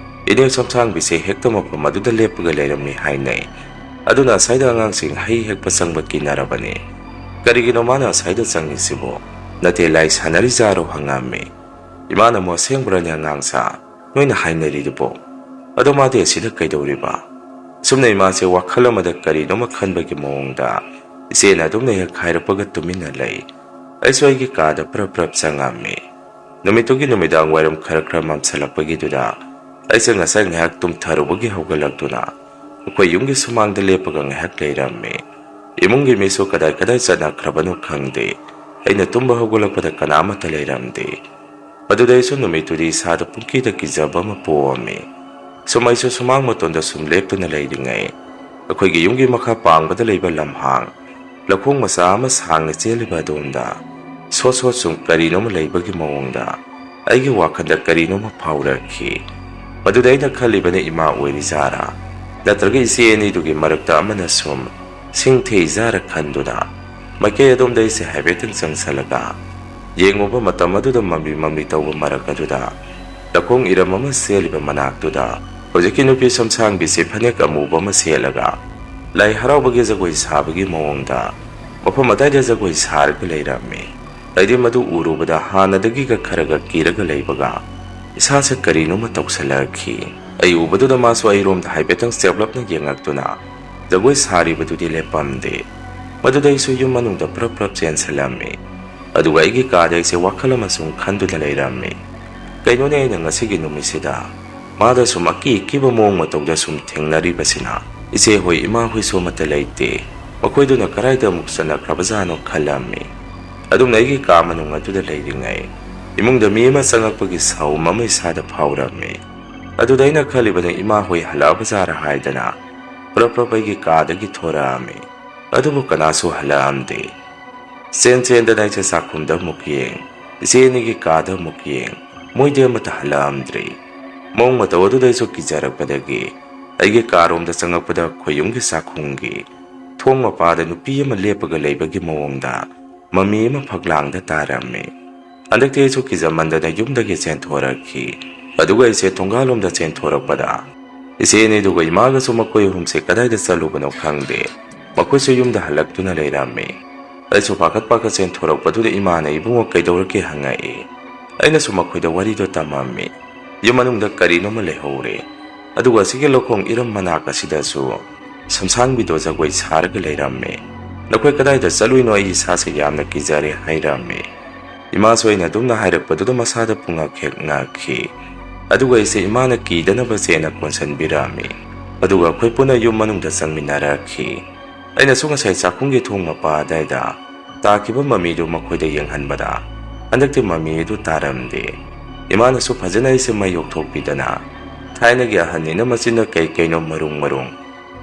ꯏꯅꯦ ꯁꯣꯝꯁꯥꯡꯕꯤꯁꯦ ꯍꯦꯛꯇ ꯃꯐꯝ ꯑꯗꯨꯗ ꯂꯦꯞꯄꯒ ꯂꯩꯔꯝꯃꯤ ꯍꯥꯏꯅꯩ꯫ ꯑꯗꯨꯅ ꯑꯁꯥꯏꯗ ꯑꯉꯥꯡꯁꯤꯡ ꯍꯩ ꯍꯦꯛꯄ ꯆꯪꯕ ꯀꯤꯅꯔꯕꯅꯤ꯫ "ꯀꯔꯤꯒꯤꯅꯣ ꯃꯥꯅ ꯑꯁꯥꯏꯗ ꯆꯪꯉꯤꯁꯤꯕꯣ? ꯅꯠꯇꯦ, ꯂꯥꯏ ꯁꯥꯟꯅꯔꯤꯖꯥꯔꯣ?" ꯍꯪꯉꯝꯃꯤ꯫ ꯏꯃꯥꯅ ꯑꯃꯨꯛ, "ꯑꯁꯦꯡꯕ꯭ꯔꯅꯦ ꯑꯉꯥꯡꯁꯥ ꯅꯣꯏꯅ ꯍꯥꯏꯅꯔꯤꯗꯨꯕꯣ?" "ꯑꯗꯣ ꯃꯥꯗꯤ ꯑꯁꯤꯗ ꯀꯩꯗꯧꯔꯤꯕ?" ꯁꯨꯝꯅ ꯏꯃꯥꯁꯦ ꯋꯥꯈꯜ ꯑꯃꯗ ꯀꯔꯤꯅꯣꯃ ꯈꯟꯕꯒꯤ ꯃꯑꯣꯡꯗ ꯏꯆꯦꯅ ꯑꯗꯨꯝꯅ ꯍꯦꯛ ꯍꯥꯏꯔꯛꯄꯒ ꯇꯨꯃꯤꯟꯅ ꯂꯩ꯫ ꯑꯩꯁꯨ ꯑꯩꯒꯤ ꯀꯥꯗ ꯄ꯭ꯔꯞ ꯄ꯭ꯔꯞ ꯆꯪꯉꯝꯃꯤ꯫ ꯅꯨꯃꯤꯠꯇꯨꯒꯤ ꯅꯨꯃꯤꯗꯥꯡ ꯋꯥꯏꯔꯝ ꯈꯔ ꯈꯔ ꯃꯝꯁꯤꯜꯂꯛꯄꯒꯤꯗꯨꯗ ꯑꯩꯁꯦ ꯉꯁꯥꯏ ꯉꯥꯏꯍꯥꯛ ꯇꯨꯝꯊꯔꯨꯕꯒꯤ ꯍꯧꯒꯠꯂꯛꯇꯨꯅ ꯑꯩꯈꯣꯏ ꯌꯨꯝꯒꯤ ꯁꯨꯃꯥꯡꯗ ꯂꯦꯞꯄꯒ ꯉꯥꯏꯍꯥꯛ ꯂꯩꯔꯝꯃꯤ꯫ ꯏꯃꯨꯡꯒꯤ ꯃꯤꯁꯨ ꯀꯗꯥꯏ ꯀꯗꯥꯏ ꯆꯠꯅꯈ꯭ꯔꯕꯅꯣ ꯈꯪꯗꯦ꯫ ꯑꯩꯅ ꯇꯨꯝꯕ ꯍꯧꯒꯠꯂꯛꯄꯗ ꯀꯅꯥꯃꯠꯇ ꯂꯩꯔꯝꯗꯦ꯫ ꯑꯗꯨꯗ ꯑꯩꯁꯨ ꯅꯨꯃꯤꯠꯇꯨꯗꯤ ꯏꯁꯥꯗ ꯄꯨꯡꯀꯤꯗ ꯀꯤꯖꯕ ꯑꯃ ꯄꯣꯛꯑꯝꯃꯤ꯫ ꯁꯨꯝ ꯑꯩꯁꯨ ꯁꯨꯃꯥꯡ ꯃꯇꯣꯟꯗ ꯁꯨꯝ ꯂꯦꯞꯇꯨꯅ ꯂꯩꯔꯤꯉꯩ, ꯑꯩꯈꯣꯏꯒꯤ ꯌꯨꯝꯒꯤ ꯃꯈꯥ ꯄꯥꯡꯕꯗ ꯂꯩꯕ ꯂꯝꯍꯥꯡ, ꯂꯧꯈꯣꯡ ꯃꯆꯥ ꯑꯃ ꯁꯥꯡꯅ ꯆꯦꯜꯂꯤꯕ ꯑꯗꯣꯝꯗ ꯁꯣꯠ ꯁꯣꯠ ꯁꯨꯝ ꯀꯔꯤꯅꯣꯃ ꯂꯩꯕꯒꯤ ꯃꯑꯣꯡꯗ ꯑꯩꯒꯤ ꯋꯥꯈꯜꯗ ꯀꯔꯤꯅꯣꯃ ꯐꯥꯎꯔꯛꯈꯤ꯫ ꯃꯗꯨꯗ ꯑꯩꯅ ꯈꯜꯂꯤꯕꯅ ꯏꯃꯥ ꯑꯣꯏꯔꯤꯖꯥꯔꯥ, ꯅꯠꯇ꯭ꯔꯒ ꯏꯆꯦ ꯑꯅꯤꯗꯨꯒꯤ ꯃꯔꯛꯇ ꯑꯃꯅ ꯁꯨꯝ ꯁꯤꯡ ꯊꯦꯛꯏꯖꯥꯔꯥ ꯈꯟꯗꯨꯅ ꯃꯥꯏꯀꯩ ꯑꯗꯣꯝꯗ ꯑꯩꯁꯦ ꯍꯥꯏꯐꯦꯠꯇꯪ ꯆꯪꯁꯜꯂꯒ ꯌꯦꯡꯉꯨꯕ ꯃꯇꯝ ꯑꯗꯨꯗ ꯃꯝꯂꯤ ꯃꯝꯂꯤ ꯇꯧꯕ ꯃꯔꯛ ꯑꯗꯨꯗ ꯂꯧꯈꯣꯡ ꯏꯔꯝ ꯑꯃ ꯆꯦꯜꯂꯤꯕ ꯃꯅꯥꯛꯇꯨꯗ ꯍꯧꯖꯤꯛꯀꯤ ꯅꯨꯄꯤ ꯁꯝꯁꯥꯡꯕꯤꯁꯤ ꯐꯅꯦꯛ ꯑꯃꯨꯕ ꯑꯃ ꯁꯦꯠꯂꯒ ꯂꯥꯏ ꯍꯔꯥꯎꯕꯒꯤ ꯖꯒꯣꯏ ꯁꯥꯕꯒꯤ ꯃꯑꯣꯡꯗ ꯃꯐꯝ ꯑꯗꯥꯏꯗ ꯖꯒꯣꯏ ꯁꯥꯔꯒ ꯂꯩꯔꯝꯃꯤ꯫ ꯑꯩꯗꯤ ꯃꯗꯨ ꯎꯔꯨꯕꯗ ꯍꯥꯟꯅꯗꯒꯤꯒ ꯈꯔꯒ ꯀꯤꯔꯒ ꯂꯩꯕꯒ ꯏꯁꯥꯁꯦ ꯀꯔꯤꯅꯣꯃ ꯇꯧꯁꯜꯂꯛꯈꯤ꯫ ꯑꯩ ꯎꯕꯗꯨꯗ ꯃꯥꯁꯨ ꯑꯩꯔꯣꯝꯗ ꯍꯥꯏꯐꯦꯠꯇꯪ ꯆꯦꯞꯂꯞꯅ ꯌꯦꯡꯉꯛꯇꯨꯅ ꯖꯒꯣꯏ ꯁꯥꯔꯤꯕꯗꯨꯗꯤ ꯂꯦꯞꯄꯝꯗꯦ꯫ ꯃꯗꯨꯗ ꯑꯩꯁꯨ ꯌꯨꯝ ꯃꯅꯨꯡꯗ ꯄ꯭ꯔꯞ ꯄ꯭ꯔꯞ ꯆꯦꯟꯁꯤꯜꯂꯝꯃꯤ꯫ ꯑꯗꯨꯒ ꯑꯩꯒꯤ ꯀꯥꯗ ꯑꯩꯁꯦ ꯋꯥꯈꯜ ꯑꯃ ꯁꯨꯝ ꯈꯟꯗꯨꯅ ꯂꯩꯔꯝꯃꯤ꯫ ꯀꯩꯅꯣꯅꯦ, ꯑꯩꯅ ꯉꯁꯤꯒꯤ ꯅꯨꯃꯤꯠꯁꯤꯗ ꯃꯥꯗ ꯁꯨꯝ ꯑꯀꯤ ꯑꯀꯤꯕ ꯃꯑꯣꯡ ꯃꯇꯧꯗ ꯁꯨꯝ ꯊꯦꯡꯅꯔꯤꯕꯁꯤꯅ? ꯏꯆꯦ ꯍꯣꯏ, ꯏꯃꯥ ꯍꯣꯏꯁꯨ ꯑꯃꯠꯇ ꯂꯩꯇꯦ꯫ ꯃꯈꯣꯏꯗꯨꯅ ꯀꯗꯥꯏꯗ ꯑꯃꯨꯛ ꯆꯠꯅꯈ꯭ꯔꯕꯖꯥꯠꯅꯣ ꯈꯜꯂꯝꯃꯤ꯫ ꯑꯗꯨꯝꯅ ꯑꯩꯒꯤ ꯀꯥ ꯃꯅꯨꯡ ꯑꯗꯨꯗ ꯂꯩꯔꯤꯉꯩ, ꯏꯃꯨꯡꯗ ꯃꯤ ꯑꯃ ꯆꯪꯉꯛꯄꯒꯤ ꯁꯥꯎꯝ ꯑꯃ ꯏꯁꯥꯗ ꯐꯥꯎꯔꯝꯃꯤ꯫ ꯑꯗꯨꯗ ꯑꯩꯅ ꯈꯜꯂꯤꯕꯅ ꯏꯃꯥ ꯍꯣꯏ ꯍꯜꯂꯛꯑꯕꯖꯥꯔꯥ ꯍꯥꯏꯗꯅ ꯄ꯭ꯔꯞ ꯄ꯭ꯔꯞ ꯑꯩꯒꯤ ꯀꯥꯗꯒꯤ ꯊꯣꯔꯛꯑꯝꯃꯤ꯫ ꯑꯗꯨꯕꯨ ꯀꯅꯥꯁꯨ ꯍꯜꯂꯛꯑꯝꯗꯦ꯫ ꯆꯦꯟ ꯆꯦꯟꯗꯅ ꯑꯩꯁꯦ ꯆꯥꯛꯈꯨꯝꯗ ꯑꯃꯨꯛ ꯌꯦꯡ, ꯏꯆꯦ ꯑꯅꯤꯒꯤ ꯀꯥꯗ ꯑꯃꯨꯛ ꯌꯦꯡ, ꯃꯣꯏꯗꯤ ꯑꯃꯠꯇ ꯍꯜꯂꯛꯑꯝꯗ꯭ꯔꯤ꯫ ꯃꯑꯣꯡ ꯃꯇꯧ ꯑꯗꯨꯗ ꯑꯩꯁꯨ ꯀꯤꯖꯔꯛꯄꯗꯒꯤ ꯑꯩꯒꯤ ꯀꯥꯔꯣꯝꯗ ꯆꯪꯉꯛꯄꯗ ꯈꯣꯏꯌꯨꯝꯒꯤ ꯆꯥꯛꯈꯨꯝꯒꯤ ꯊꯣꯡ ꯃꯄꯥꯗ ꯅꯨꯄꯤ ꯑꯃ ꯂꯦꯞꯄꯒ ꯂꯩꯕꯒꯤ ꯃꯑꯣꯡꯗ ꯃꯃꯤ ꯑꯃ ꯐꯛꯂꯥꯡꯗ ꯇꯥꯔꯝꯃꯤ꯫ ꯍꯟꯗꯛꯇꯤ ꯑꯩꯁꯨ ꯀꯤꯖꯃꯟꯗꯅ ꯌꯨꯝꯗꯒꯤ ꯆꯦꯟꯊꯣꯔꯛꯈꯤ꯫ ꯑꯗꯨꯒ ꯑꯩꯁꯦ ꯊꯣꯡꯒꯥꯜꯂꯣꯝꯗ ꯆꯦꯟꯊꯣꯔꯛꯄꯗ, ꯏꯆꯦ ꯑꯅꯤꯗꯨꯒ ꯏꯃꯥꯒꯁꯨ ꯃꯈꯣꯏ ꯑꯍꯨꯝꯁꯦ ꯀꯗꯥꯏꯗ ꯆꯠꯂꯨꯕꯅꯣ ꯈꯪꯗꯦ, ꯃꯈꯣꯏꯁꯨ ꯌꯨꯝꯗ ꯍꯜꯂꯛꯇꯨꯅ ꯂꯩꯔꯝꯃꯤ꯫ ꯑꯩꯁꯨ ꯄꯥꯈꯠ ꯄꯥꯈꯠ ꯆꯦꯟꯊꯣꯔꯛꯄꯗꯨꯗ ꯏꯃꯥꯅ ꯏꯕꯨꯡꯉꯣ ꯀꯩꯗꯧꯔꯒꯦ ꯍꯪꯉꯛꯏ꯫ ꯑꯩꯅꯁꯨ ꯃꯈꯣꯏꯗ ꯋꯥꯔꯤꯗꯣ ꯇꯝꯃꯝꯃꯤ꯫ ꯌꯨꯝ ꯃꯅꯨꯡꯗ ꯀꯔꯤꯅꯣꯃ ꯂꯩꯍꯧꯔꯦ꯫ ꯑꯗꯨꯒ ꯑꯁꯤꯒꯤ ꯂꯧꯈꯣꯡ ꯏꯔꯝ ꯃꯅꯥꯛ ꯑꯁꯤꯗꯁꯨ ꯁꯝꯁꯥꯡꯕꯤꯗꯣ ꯖꯒꯣꯏ ꯁꯥꯔꯒ ꯂꯩꯔꯝꯃꯦ꯫ "ꯅꯈꯣꯏ ꯀꯗꯥꯏꯗ ꯆꯠꯂꯨꯏꯅꯣ? ꯑꯩ ꯏꯁꯥꯁꯦ ꯌꯥꯝꯅ ꯀꯤꯖꯔꯦ" ꯍꯥꯏꯔꯝꯃꯦ꯫ ꯏꯃꯥꯁꯨ ꯑꯩꯅ ꯑꯗꯨꯝꯅ ꯍꯥꯏꯔꯛꯄꯗꯨꯗ ꯃꯁꯥꯗ ꯄꯨꯡꯉꯛ ꯍꯦꯛ ꯉꯛꯈꯤ꯫ ꯑꯗꯨꯒ ꯑꯩꯁꯦ ꯏꯃꯥꯅ ꯀꯤꯗꯅꯕꯁꯦꯅ ꯀꯣꯟꯁꯤꯟꯕꯤꯔꯝꯃꯤ꯫ ꯑꯗꯨꯒ ꯑꯩꯈꯣꯏ ꯄꯨꯟꯅ ꯌꯨꯝ ꯃꯅꯨꯡꯗ ꯆꯪꯃꯤꯟꯅꯔꯛꯈꯤ꯫ ꯑꯩꯅꯁꯨ ꯉꯁꯥꯏ ꯆꯥꯛꯈꯨꯝꯒꯤ ꯊꯣꯡ ꯃꯄꯥ ꯑꯗꯥꯏꯗ ꯇꯥꯈꯤꯕ ꯃꯃꯤꯗꯨ ꯃꯈꯣꯏꯗ ꯌꯦꯡꯍꯟꯕꯗ, ꯍꯟꯗꯛꯇꯤ ꯃꯃꯤ ꯑꯗꯨ ꯇꯥꯔꯝꯗꯦ꯫ ꯏꯃꯥꯅꯁꯨ ꯐꯖꯅ ꯑꯩꯁꯦ ꯃꯩ ꯌꯣꯛꯊꯣꯛꯄꯤꯗꯅ, ꯊꯥꯏꯅꯒꯤ ꯑꯍꯟꯅꯤꯅ ꯃꯆꯤꯟꯗ ꯀꯩ ꯀꯩꯅꯣ ꯃꯔꯨꯡ ꯃꯔꯨꯡ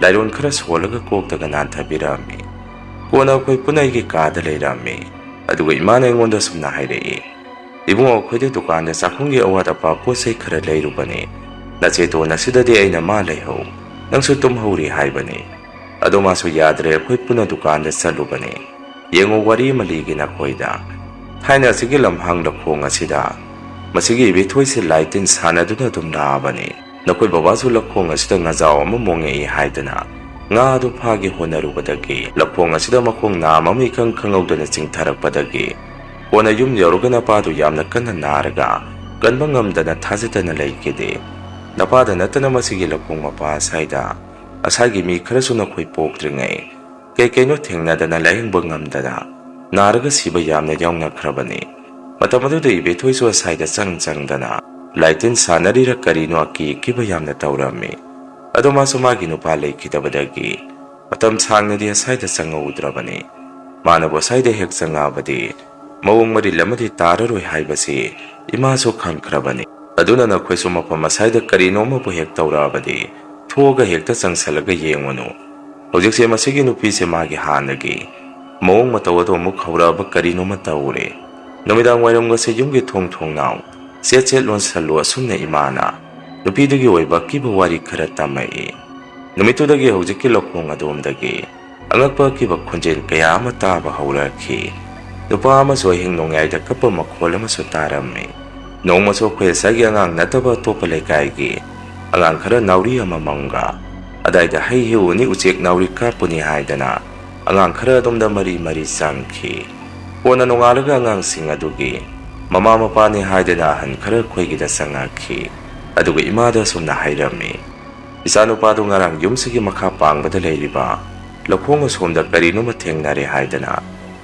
ꯂꯥꯏꯔꯣꯟ ꯈꯔ ꯁꯣꯜꯂꯒ ꯀꯣꯛꯇꯒ ꯅꯥꯟꯊꯕꯤꯔꯝꯃꯤ꯫ ꯀꯣꯟꯅ ꯑꯩꯈꯣꯏ ꯄꯨꯟꯅ ꯑꯩꯒꯤ ꯀꯥꯗ ꯂꯩꯔꯝꯃꯤ꯫ ꯑꯗꯨꯒ ꯏꯃꯥꯅ ꯑꯩꯉꯣꯟꯗ ꯁꯨꯝꯅ ꯍꯥꯏꯔꯛꯏ, "ꯏꯕꯨꯡꯉꯣ, ꯑꯩꯈꯣꯏꯗ ꯗꯨꯀꯥꯟꯗ ꯆꯥꯛꯈꯨꯝꯒꯤ ꯑꯋꯥꯠ ꯑꯄꯥ ꯄꯣꯠ ꯆꯩ ꯈꯔ ꯂꯩꯔꯨꯕꯅꯤ꯫ ꯅꯆꯦꯇꯣꯟ ꯑꯁꯤꯗꯗꯤ ꯑꯩꯅ ꯃꯥ ꯂꯩꯍꯧ, ꯅꯪꯁꯨ ꯇꯨꯝꯍꯧꯔꯤ ꯍꯥꯏꯕꯅꯤ꯫ ꯑꯗꯣ ꯃꯥꯁꯨ ꯌꯥꯗ꯭ꯔꯦ, ꯑꯩꯈꯣꯏ ꯄꯨꯟꯅ ꯗꯨꯀꯥꯟꯗ ꯆꯠꯂꯨꯕꯅꯤ꯫ ꯌꯦꯡꯉꯨ, ꯋꯥꯔꯤ ꯑꯃ ꯂꯤꯒꯦ ꯅꯈꯣꯏꯗ꯫ ꯊꯥꯏꯅ ꯑꯁꯤꯒꯤ ꯂꯝꯍꯥꯡ ꯂꯧꯈꯣꯡ ꯑꯁꯤꯗ ꯃꯁꯤꯒꯤ ꯏꯕꯦꯊꯣꯏꯁꯦ ꯂꯥꯏ ꯇꯤꯟ ꯁꯥꯟꯅꯗꯨꯅ ꯑꯗꯨꯝ ꯂꯥꯛꯑꯕꯅꯤ꯫ ꯅꯈꯣꯏ ꯕꯕꯥꯁꯨ ꯂꯧꯈꯣꯡ ꯑꯁꯤꯗ ꯉꯥꯖꯥꯎ ꯑꯃ ꯃꯣꯡꯉꯛꯏ ꯍꯥꯏꯗꯅ ꯉꯥ ꯑꯗꯨ ꯐꯥꯒꯦ ꯍꯣꯠꯅꯔꯨꯕꯗꯒꯤ ꯂꯧꯈꯣꯡ ꯑꯁꯤꯗ ꯃꯈꯣꯡ ꯅꯥꯝ ꯑꯃ ꯏꯈꯪ ꯈꯪꯍꯧꯗꯅ ꯆꯤꯡꯊꯔꯛꯄꯗꯒꯤ ꯀꯣꯟꯅ ꯌꯨꯝ ꯌꯧꯔꯒ ꯅꯄꯥꯗꯨ ꯌꯥꯝꯅ ꯀꯟꯅ ꯅꯥꯔꯒ ꯀꯟꯕ ꯉꯝꯗꯅ ꯊꯥꯖꯗꯅ ꯂꯩꯈꯤꯗꯦ꯫ ꯅꯄꯥꯗ ꯅꯠꯇꯅ ꯃꯁꯤꯒꯤ ꯂꯧꯈꯣꯡ ꯃꯄꯥ ꯑꯁꯥꯏꯗ ꯑꯁꯥꯏꯒꯤ ꯃꯤ ꯈꯔꯁꯨ ꯅꯈꯣꯏ ꯄꯣꯛꯇ꯭ꯔꯤꯉꯩ ꯀꯩ ꯀꯩꯅꯣ ꯊꯦꯡꯅꯗꯅ ꯂꯥꯌꯦꯡꯕ ꯉꯝꯗꯅ ꯅꯥꯔꯒ ꯁꯤꯕ ꯌꯥꯝꯅ ꯌꯥꯎꯅꯈ꯭ꯔꯕꯅꯤ꯫ ꯃꯇꯝ ꯑꯗꯨꯗ ꯏꯕꯦꯊꯣꯏꯁꯨ ꯑꯁꯥꯏꯗ ꯆꯪ ꯆꯪꯗꯅ ꯂꯥꯏꯇꯤꯟ ꯁꯥꯟꯅꯔꯤꯔ ꯀꯔꯤꯅꯣ ꯑꯀꯤ ꯑꯀꯤꯕ ꯌꯥꯝꯅ ꯇꯧꯔꯝꯃꯤ꯫ ꯑꯗꯣ ꯃꯥꯁꯨ ꯃꯥꯒꯤ ꯅꯨꯄꯥ ꯂꯩꯈꯤꯗꯕꯗꯒꯤ ꯃꯇꯝ ꯁꯥꯡꯅꯗꯤ ꯑꯁꯥꯏꯗ ꯆꯪꯉꯛꯎꯗ꯭ꯔꯕꯅꯤ꯫ ꯃꯥꯅꯕꯨ ꯑꯁꯥꯏꯗ ꯍꯦꯛ ꯆꯪꯉꯛꯑꯕꯗꯤ ꯃꯑꯣꯡ ꯃꯔꯤꯜ ꯑꯃꯗꯤ ꯇꯥꯔꯔꯣꯏ ꯍꯥꯏꯕꯁꯤ ꯏꯃꯥꯁꯨ ꯈꯪꯈ꯭ꯔꯕꯅꯤ꯫ ꯑꯗꯨꯅ ꯅꯈꯣꯏꯁꯨ ꯃꯐꯝ ꯑꯁꯥꯏꯗ ꯀꯔꯤꯅꯣ ꯑꯃꯕꯨ ꯍꯦꯛ ꯇꯧꯔꯛꯑꯕꯗꯤ ꯊꯣꯛꯑꯒ ꯍꯦꯛꯇ ꯆꯪꯁꯜꯂꯒ ꯌꯦꯡꯉꯨꯅꯨ꯫ ꯍꯧꯖꯤꯛꯁꯦ ꯃꯁꯤꯒꯤ ꯅꯨꯄꯤꯁꯦ ꯃꯥꯒꯤ ꯍꯥꯟꯅꯒꯤ ꯃꯑꯣꯡ ꯃꯇꯧ ꯑꯗꯨ ꯑꯃꯨꯛ ꯍꯧꯔꯛꯑꯕ ꯀꯔꯤꯅꯣꯃ ꯇꯧꯔꯦ꯫ ꯅꯨꯃꯤꯗꯥꯡ ꯋꯥꯏꯔꯝꯒꯁꯦ ꯌꯨꯝꯒꯤ ꯊꯣꯡ ꯊꯣꯡꯅꯥꯎ ꯁꯦꯠ ꯁꯦꯠ ꯂꯣꯟꯁꯜꯂꯨ, ꯑꯁꯨꯝꯅ ꯏꯃꯥꯅ ꯅꯨꯄꯤꯗꯨꯒꯤ ꯑꯣꯏꯕ ꯑꯀꯤꯕ ꯋꯥꯔꯤ ꯈꯔ ꯇꯝꯃꯛꯏ꯫ ꯅꯨꯃꯤꯠꯇꯨꯗꯒꯤ ꯍꯧꯖꯤꯛꯀꯤ ꯂꯧꯈꯣꯡ ꯑꯗꯣꯝꯗꯒꯤ ꯑꯉꯛꯄ ꯑꯀꯤꯕ ꯈꯣꯟꯖꯦꯜ ꯀꯌꯥ ꯑꯃ ꯇꯥꯕ ꯍꯧꯔꯛꯈꯤ꯫ ꯅꯨꯄꯥ ꯑꯃꯁꯨ ꯑꯍꯤꯡ ꯅꯣꯡꯌꯥꯏꯗ ꯀꯞꯄ ꯃꯈꯣꯜ ꯑꯃꯁꯨ ꯇꯥꯔꯝꯃꯤ꯫ ꯅꯣꯡꯃꯁꯨ ꯑꯩꯈꯣꯏ ꯑꯁꯥꯏꯒꯤ ꯑꯉꯥꯡ ꯅꯠꯇꯕ ꯑꯇꯣꯞꯄ ꯂꯩꯀꯥꯏꯒꯤ ꯑꯉꯥꯡ ꯈꯔ ꯅꯥꯎꯔꯤ ꯑꯃꯃꯝꯒ ꯑꯗꯥꯏꯗ ꯍꯩ ꯍꯦꯛꯎꯅꯤ, ꯎꯆꯦꯛ ꯅꯥꯎꯔꯤ ꯀꯥꯞꯄꯨꯅꯤ ꯍꯥꯏꯗꯅ ꯑꯉꯥꯡ ꯈꯔ ꯑꯗꯣꯝꯗ ꯃꯔꯤ ꯃꯔꯤ ꯆꯪꯈꯤ꯫ ꯀꯣꯟꯅ ꯅꯣꯡꯉꯥꯜꯂꯒ ꯑꯉꯥꯡꯁꯤꯡ ꯑꯗꯨꯒꯤ ꯃꯃꯥ ꯃꯄꯥꯅꯤ ꯍꯥꯏꯗꯅ ꯑꯍꯟ ꯈꯔ ꯑꯩꯈꯣꯏꯒꯤꯗ ꯆꯪꯉꯛꯈꯤ꯫ ꯑꯗꯨꯒ ꯏꯃꯥꯗ ꯑꯁꯨꯝꯅ ꯍꯥꯏꯔꯝꯃꯤ, "ꯏꯆꯥꯅꯨꯄꯥꯗꯨ ꯉꯔꯥꯡ ꯌꯨꯝꯁꯤꯒꯤ ꯃꯈꯥ ꯄꯥꯡꯕꯗ ꯂꯩꯔꯤꯕ ꯂꯧꯈꯣꯡ ꯑꯁꯣꯝꯗ ꯀꯔꯤꯅꯣꯃ ꯊꯦꯡꯅꯔꯦ ꯍꯥꯏꯗꯅ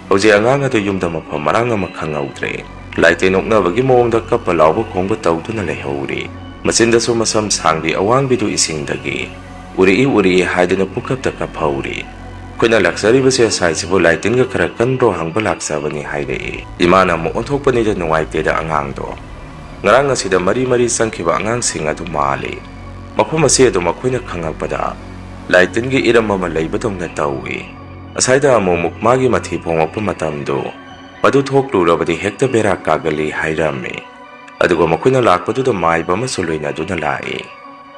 ꯍꯧꯖꯤꯛ ꯑꯉꯥꯡ ꯑꯗꯨ ꯌꯨꯝꯗ ꯃꯐꯝ ꯃꯔꯥꯡ ꯑꯃ ꯈꯪꯍꯧꯗ꯭ꯔꯦ꯫ ꯂꯥꯏꯇꯦꯟ ꯑꯣꯛꯅꯕꯒꯤ ꯃꯑꯣꯡꯗ ꯀꯞꯄ ꯂꯥꯎꯕ ꯈꯣꯡꯕ ꯇꯧꯗꯨꯅ ꯂꯩꯍꯧꯔꯤ꯫ ꯃꯆꯤꯟꯗꯁꯨ ꯃꯁꯝ ꯁꯥꯡꯕꯤ ꯑꯋꯥꯡꯕꯤꯗꯨ ꯏꯁꯤꯡꯗꯒꯤ ꯎꯔꯛꯏ ꯎꯔꯛꯏ ꯍꯥꯏꯗꯨꯅ ꯄꯨꯀꯞꯇ ꯀꯞꯍꯧꯔꯤ꯫ ꯑꯩꯈꯣꯏꯅ ꯂꯥꯛꯆꯔꯤꯕꯁꯦ ꯑꯁꯥꯏꯁꯤꯕꯨ ꯂꯥꯏꯇꯤꯟꯒ ꯈꯔ ꯀꯟꯕ꯭ꯔꯣ ꯍꯪꯕ ꯂꯥꯛꯆꯕꯅꯤ" ꯍꯥꯏꯔꯛꯏ꯫ ꯏꯃꯥꯅ ꯑꯃꯨꯛ ꯑꯣꯟꯊꯣꯛꯄꯅꯤꯗ ꯅꯨꯡꯉꯥꯏꯇꯦꯗ ꯑꯉꯥꯡꯗꯣ꯫ ꯉꯔꯥꯡ ꯑꯁꯤꯗ ꯃꯔꯤ ꯃꯔꯤ ꯆꯪꯈꯤꯕ ꯑꯉꯥꯡꯁꯤꯡ ꯑꯗꯨ ꯃꯥꯜꯂꯤ꯫ ꯃꯐꯝ ꯑꯁꯤ ꯑꯗꯨꯝ ꯑꯩꯈꯣꯏꯅ ꯈꯪꯉꯛꯄꯗ ꯂꯥꯏꯇꯤꯟꯒꯤ ꯏꯔꯝ ꯑꯃ ꯂꯩꯕꯗꯧꯅ ꯇꯧꯏ꯫ ꯑꯁꯥꯏꯗ ꯑꯃꯨꯛ ꯑꯃꯨꯛ ꯃꯥꯒꯤ ꯃꯊꯤ ꯐꯣꯡꯂꯛꯄ ꯃꯇꯝꯗꯨ ꯃꯗꯨ ꯊꯣꯛꯂꯨꯔꯕꯗꯤ ꯍꯦꯛꯇ ꯕꯦꯔꯥ ꯀꯥꯒꯜꯂꯤ ꯍꯥꯏꯔꯝꯃꯤ꯫ ꯑꯗꯨꯒ ꯃꯈꯣꯏꯅ ꯂꯥꯛꯄꯗꯨꯗ ꯃꯥꯏꯕ ꯑꯃꯁꯨ ꯂꯣꯏꯅꯗꯨꯅ ꯂꯥꯛꯏ꯫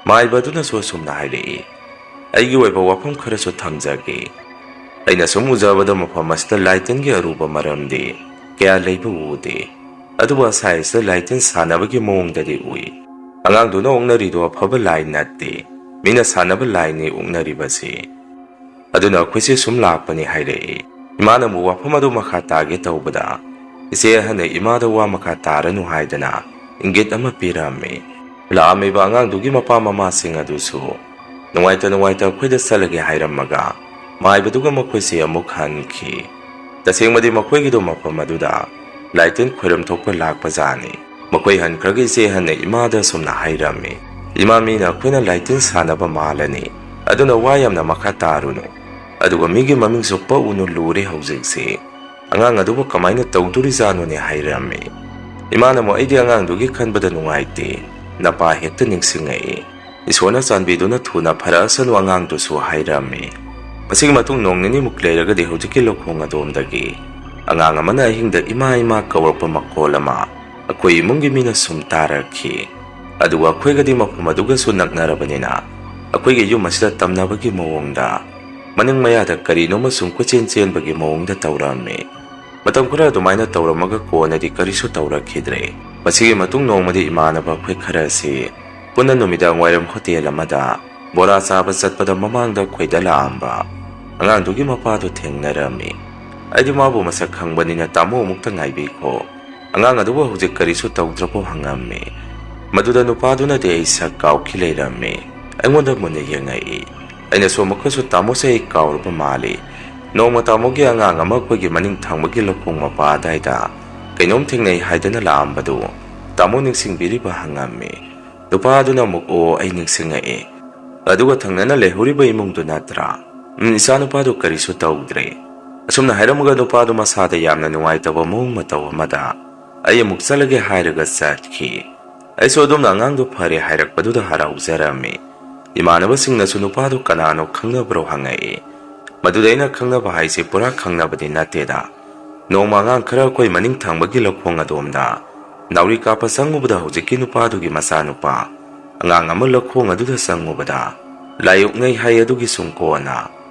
ꯃꯥꯏꯕ ꯑꯗꯨꯅꯁꯨ ꯑꯁꯨꯝꯅ ꯍꯥꯏꯔꯛꯏ, "ꯑꯩꯒꯤ ꯑꯣꯏꯕ ꯋꯥꯐꯝ ꯈꯔꯁꯨ ꯊꯝꯖꯒꯦ꯫ ꯑꯩꯅ ꯁꯨꯝ ꯎꯖꯕꯗ ꯃꯐꯝ ꯑꯁꯤꯗ ꯂꯥꯏꯇꯤꯟꯒꯤ ꯑꯔꯨꯕ ꯃꯔꯝꯗꯤ ꯀꯌꯥ ꯂꯩꯕ ꯎꯗꯦ꯫ ꯑꯗꯨꯕꯨ ꯑꯁꯥꯏꯁꯤꯗ ꯂꯥꯏꯇꯤꯟ ꯁꯥꯟꯅꯕꯒꯤ ꯃꯑꯣꯡꯗꯗꯤ ꯎꯏ꯫ ꯑꯉꯥꯡꯗꯨꯅ ꯑꯣꯛꯅꯔꯤꯗꯣ ꯑꯐꯕ ꯂꯥꯏ ꯅꯠꯇꯦ, ꯃꯤꯅ ꯁꯥꯟꯅꯕ ꯂꯥꯏꯅꯤ ꯑꯣꯛꯅꯔꯤꯕꯁꯤ꯫ ꯑꯗꯨꯅ ꯑꯩꯈꯣꯏꯁꯦ ꯁꯨꯝ ꯂꯥꯛꯄꯅꯤ" ꯍꯥꯏꯔꯛꯏ꯫ ꯏꯃꯥꯅ ꯑꯃꯨꯛ ꯋꯥꯐꯝ ꯑꯗꯨ ꯃꯈꯥ ꯇꯥꯒꯦ ꯇꯧꯕꯗ, ꯏꯆꯦ ꯑꯍꯟꯅ ꯏꯃꯥꯗ ꯋꯥ ꯃꯈꯥ ꯇꯥꯔꯅꯨ ꯍꯥꯏꯗꯅ ꯏꯪꯒꯤꯠ ꯑꯃ ꯄꯤꯔꯝꯃꯤ꯫ ꯂꯥꯛꯑꯝꯃꯤꯕ ꯑꯉꯥꯡꯗꯨꯒꯤ ꯃꯄꯥ ꯃꯃꯥꯁꯤꯡ ꯑꯗꯨꯁꯨ ꯅꯨꯡꯉꯥꯏꯇ ꯅꯨꯡꯉꯥꯏꯇ ꯑꯩꯈꯣꯏꯗ ꯆꯠꯂꯒꯦ ꯍꯥꯏꯔꯝꯃꯒ ꯃꯥꯏꯕꯗꯨꯒ ꯃꯈꯣꯏꯁꯦ ꯑꯃꯨꯛ ꯍꯟꯈꯤ꯫ ꯇꯁꯦꯡꯕꯗꯤ ꯃꯈꯣꯏꯒꯤꯗꯣ ꯃꯐꯝ ꯑꯗꯨꯗ ꯂꯥꯏꯇꯤꯟ ꯈꯣꯏꯔꯝ ꯊꯣꯛꯄ ꯂꯥꯛꯄꯖꯥꯠꯅꯤ꯫ ꯃꯈꯣꯏ ꯍꯟꯈ꯭ꯔꯒ ꯏꯆꯦ ꯑꯍꯟꯅ ꯏꯃꯥꯗ ꯑꯁꯨꯝꯅ ꯍꯥꯏꯔꯝꯃꯤ, "ꯏꯃꯥ, ꯃꯤꯅ ꯑꯩꯈꯣꯏꯅ ꯂꯥꯏꯇꯤꯟ ꯁꯥꯟꯅꯕ ꯃꯥꯜꯂꯅꯤ, ꯑꯗꯨꯅ ꯋꯥ ꯌꯥꯝꯅ ꯃꯈꯥ ꯇꯥꯔꯨꯅꯨ꯫ ꯑꯗꯨꯒ ꯃꯤꯒꯤ ꯃꯃꯤꯡꯁꯨ ꯄꯛꯎꯅꯨ, ꯂꯨꯔꯦ ꯍꯧꯖꯤꯛꯁꯤ꯫ ꯑꯉꯥꯡ ꯑꯗꯨꯕꯨ ꯀꯃꯥꯏꯅ ꯇꯧꯗꯣꯔꯤꯖꯥꯠꯅꯣꯅꯦ?" ꯍꯥꯏꯔꯝꯃꯤ꯫ ꯏꯃꯥꯅ ꯑꯃꯨꯛ, "ꯑꯩꯗꯤ ꯑꯉꯥꯡꯗꯨꯒꯤ ꯈꯟꯕꯗ ꯅꯨꯡꯉꯥꯏꯇꯦ, ꯅꯄꯥ ꯍꯦꯛꯇ ꯅꯤꯡꯁꯤꯡꯉꯛꯏ꯫ ꯏꯁꯣꯔꯅ ꯆꯥꯟꯕꯤꯗꯨꯅ ꯊꯨꯅ ꯐꯔꯛꯑꯁꯅꯨ ꯑꯉꯥꯡꯗꯨꯁꯨ" ꯍꯥꯏꯔꯝꯃꯤ꯫ ꯃꯁꯤꯒꯤ ꯃꯇꯨꯡ ꯅꯣꯡ ꯅꯤꯅꯤꯃꯨꯛ ꯂꯩꯔꯒꯗꯤ ꯍꯧꯖꯤꯛꯀꯤ ꯂꯧꯈꯣꯡ ꯑꯗꯣꯝꯗꯒꯤ ꯑꯉꯥꯡ ꯑꯃꯅ ꯑꯍꯤꯡꯗ "ꯏꯃꯥ, ꯏꯃꯥ" ꯀꯧꯔꯛꯄ ꯃꯈꯣꯜ ꯑꯃ ꯑꯩꯈꯣꯏ ꯏꯃꯨꯡꯒꯤ ꯃꯤꯅ ꯁꯨꯝ ꯇꯥꯔꯛꯈꯤ꯫ ꯑꯗꯨꯒ ꯑꯩꯈꯣꯏꯒꯗꯤ ꯃꯐꯝ ꯑꯗꯨꯒꯁꯨ ꯅꯛꯅꯔꯕꯅꯤꯅ ꯑꯩꯈꯣꯏꯒꯤ ꯌꯨꯝ ꯑꯁꯤꯗ ꯇꯝꯅꯕꯒꯤ ꯃꯑꯣꯡꯗ ꯃꯅꯤꯡ ꯃꯌꯥꯗ ꯀꯔꯤꯅꯣꯃ ꯁꯨꯝ ꯀꯣꯏꯆꯦꯟ ꯆꯦꯟꯕꯒꯤ ꯃꯑꯣꯡꯗ ꯇꯧꯔꯝꯃꯤ꯫ ꯃꯇꯝ ꯈꯔ ꯑꯗꯨꯃꯥꯏꯅ ꯇꯧꯔꯝꯃꯒ ꯀꯣꯟꯅꯗꯤ ꯀꯔꯤꯁꯨ ꯇꯧꯔꯛꯈꯤꯗ꯭ꯔꯦ꯫ ꯃꯁꯤꯒꯤ ꯃꯇꯨꯡ ꯅꯣꯡꯃꯗꯤ ꯏꯃꯥꯟꯅꯕ ꯑꯩꯈꯣꯏ ꯈꯔ ꯑꯁꯤ ꯄꯨꯟꯅ ꯅꯨꯃꯤꯗꯥꯡ ꯋꯥꯏꯔꯝ ꯍꯣꯇꯦꯜ ꯑꯃꯗ ꯕꯣꯔꯥ ꯆꯥꯕ ꯆꯠꯄꯗ ꯃꯃꯥꯡꯗ ꯑꯩꯈꯣꯏꯗ ꯂꯥꯛꯑꯝꯕ ꯑꯉꯥꯡꯗꯨꯒꯤ ꯃꯄꯥꯗꯨ ꯊꯦꯡꯅꯔꯝꯃꯤ꯫ ꯑꯩꯗꯤ ꯃꯥꯕꯨ ꯃꯁꯛ ꯈꯪꯕꯅꯤꯅ "ꯇꯥꯃꯣ, ꯑꯃꯨꯛꯇ ꯉꯥꯏꯕꯤꯈꯣ, ꯑꯉꯥꯡ ꯑꯗꯨꯕꯨ ꯍꯧꯖꯤꯛ ꯀꯔꯤꯁꯨ ꯇꯧꯗ꯭ꯔꯕꯣ?" ꯍꯪꯉꯝꯃꯤ꯫ ꯃꯗꯨꯗ ꯅꯨꯄꯥꯗꯨꯅꯗꯤ ꯑꯩ ꯁꯛ ꯀꯥꯎꯈꯤ ꯂꯩꯔꯝꯃꯤ꯫ ꯑꯩꯉꯣꯟꯗ ꯃꯨꯟꯅ ꯌꯦꯡꯉꯛꯏ꯫ ꯑꯩꯅꯁꯨ ꯑꯃꯨꯛꯀꯁꯨ "ꯇꯥꯃꯣꯁꯦ ꯑꯩ ꯀꯥꯎꯔꯕ ꯃꯥꯜꯂꯤ꯫ ꯅꯣꯡꯃ ꯇꯥꯃꯣꯒꯤ ꯑꯉꯥꯡ ꯑꯃ ꯑꯩꯈꯣꯏꯒꯤ ꯃꯅꯤꯡ ꯊꯪꯕꯒꯤ ꯂꯧꯈꯣꯡ ꯃꯄꯥ ꯑꯗꯥꯏꯗ ꯀꯩꯅꯣꯝ ꯊꯦꯡꯅꯩ ꯍꯥꯏꯗꯅ ꯂꯥꯛꯑꯝꯕꯗꯨ ꯇꯥꯃꯣ ꯅꯤꯡꯁꯤꯡꯕꯤꯔꯤꯕ?" ꯍꯪꯉꯝꯃꯤ꯫ ꯅꯨꯄꯥꯗꯨꯅ ꯑꯃꯨꯛ "ꯑꯣ, ꯑꯩ ꯅꯤꯡꯁꯤꯡꯉꯛꯑꯦ꯫ ꯑꯗꯨꯒ ꯊꯪꯅꯅ ꯂꯩꯍꯧꯔꯤꯕ ꯏꯃꯨꯡꯗꯨ ꯅꯠꯇ꯭ꯔꯥ? ꯎꯝ, ꯏꯆꯥꯅꯨꯄꯥꯗꯨ ꯀꯔꯤꯁꯨ ꯇꯧꯗ꯭ꯔꯦ"꯫ ꯑꯁꯨꯝꯅ ꯍꯥꯏꯔꯝꯃꯒ ꯅꯨꯄꯥꯗꯨ ꯃꯁꯥꯗ ꯌꯥꯝꯅ ꯅꯨꯡꯉꯥꯏꯇꯕ ꯃꯑꯣꯡ ꯃꯇꯧ ꯑꯃꯗ "ꯑꯩ ꯑꯃꯨꯛ ꯆꯠꯂꯒꯦ" ꯍꯥꯏꯔꯒ ꯆꯠꯈꯤ꯫ ꯑꯩꯁꯨ ꯑꯗꯨꯝꯅ ꯑꯉꯥꯡꯗꯨ ꯐꯔꯦ ꯍꯥꯏꯔꯛꯄꯗꯨꯗ ꯍꯔꯥꯎꯖꯔꯝꯃꯤ꯫ ꯏꯃꯥꯟꯅꯕꯁꯤꯡꯅꯁꯨ "ꯅꯨꯄꯥꯗꯨ ꯀꯅꯥꯅꯣ ꯈꯪꯅꯕ꯭ꯔꯣ?" ꯍꯪꯉꯛꯏ꯫ ꯃꯗꯨꯗ ꯑꯩꯅ "ꯈꯪꯅꯕ ꯍꯥꯏꯁꯦ ꯄꯨꯔꯥ ꯈꯪꯅꯕꯗꯤ ꯅꯠꯇꯦꯗ꯫ ꯅꯣꯡꯃ ꯑꯉꯥꯡ ꯈꯔ ꯑꯩꯈꯣꯏ ꯃꯅꯤꯡ ꯊꯪꯕꯒꯤ ꯂꯧꯈꯣꯡ ꯑꯗꯣꯝꯗ ꯅꯥꯎꯔꯤ ꯀꯥꯞꯄ ꯆꯪꯉꯨꯕꯗ ꯍꯧꯖꯤꯛꯀꯤ ꯅꯨꯄꯥꯗꯨꯒꯤ ꯃꯆꯥꯅꯨꯄꯥ ꯑꯉꯥꯡ ꯑꯃ ꯂꯧꯈꯣꯡ ꯑꯗꯨꯗ ꯆꯪꯉꯨꯕꯗ ꯂꯥꯏ ꯑꯣꯛꯅꯩ ꯍꯥꯏ꯫ ꯑꯗꯨꯒꯤ ꯁꯨꯝ ꯀꯣꯟꯅ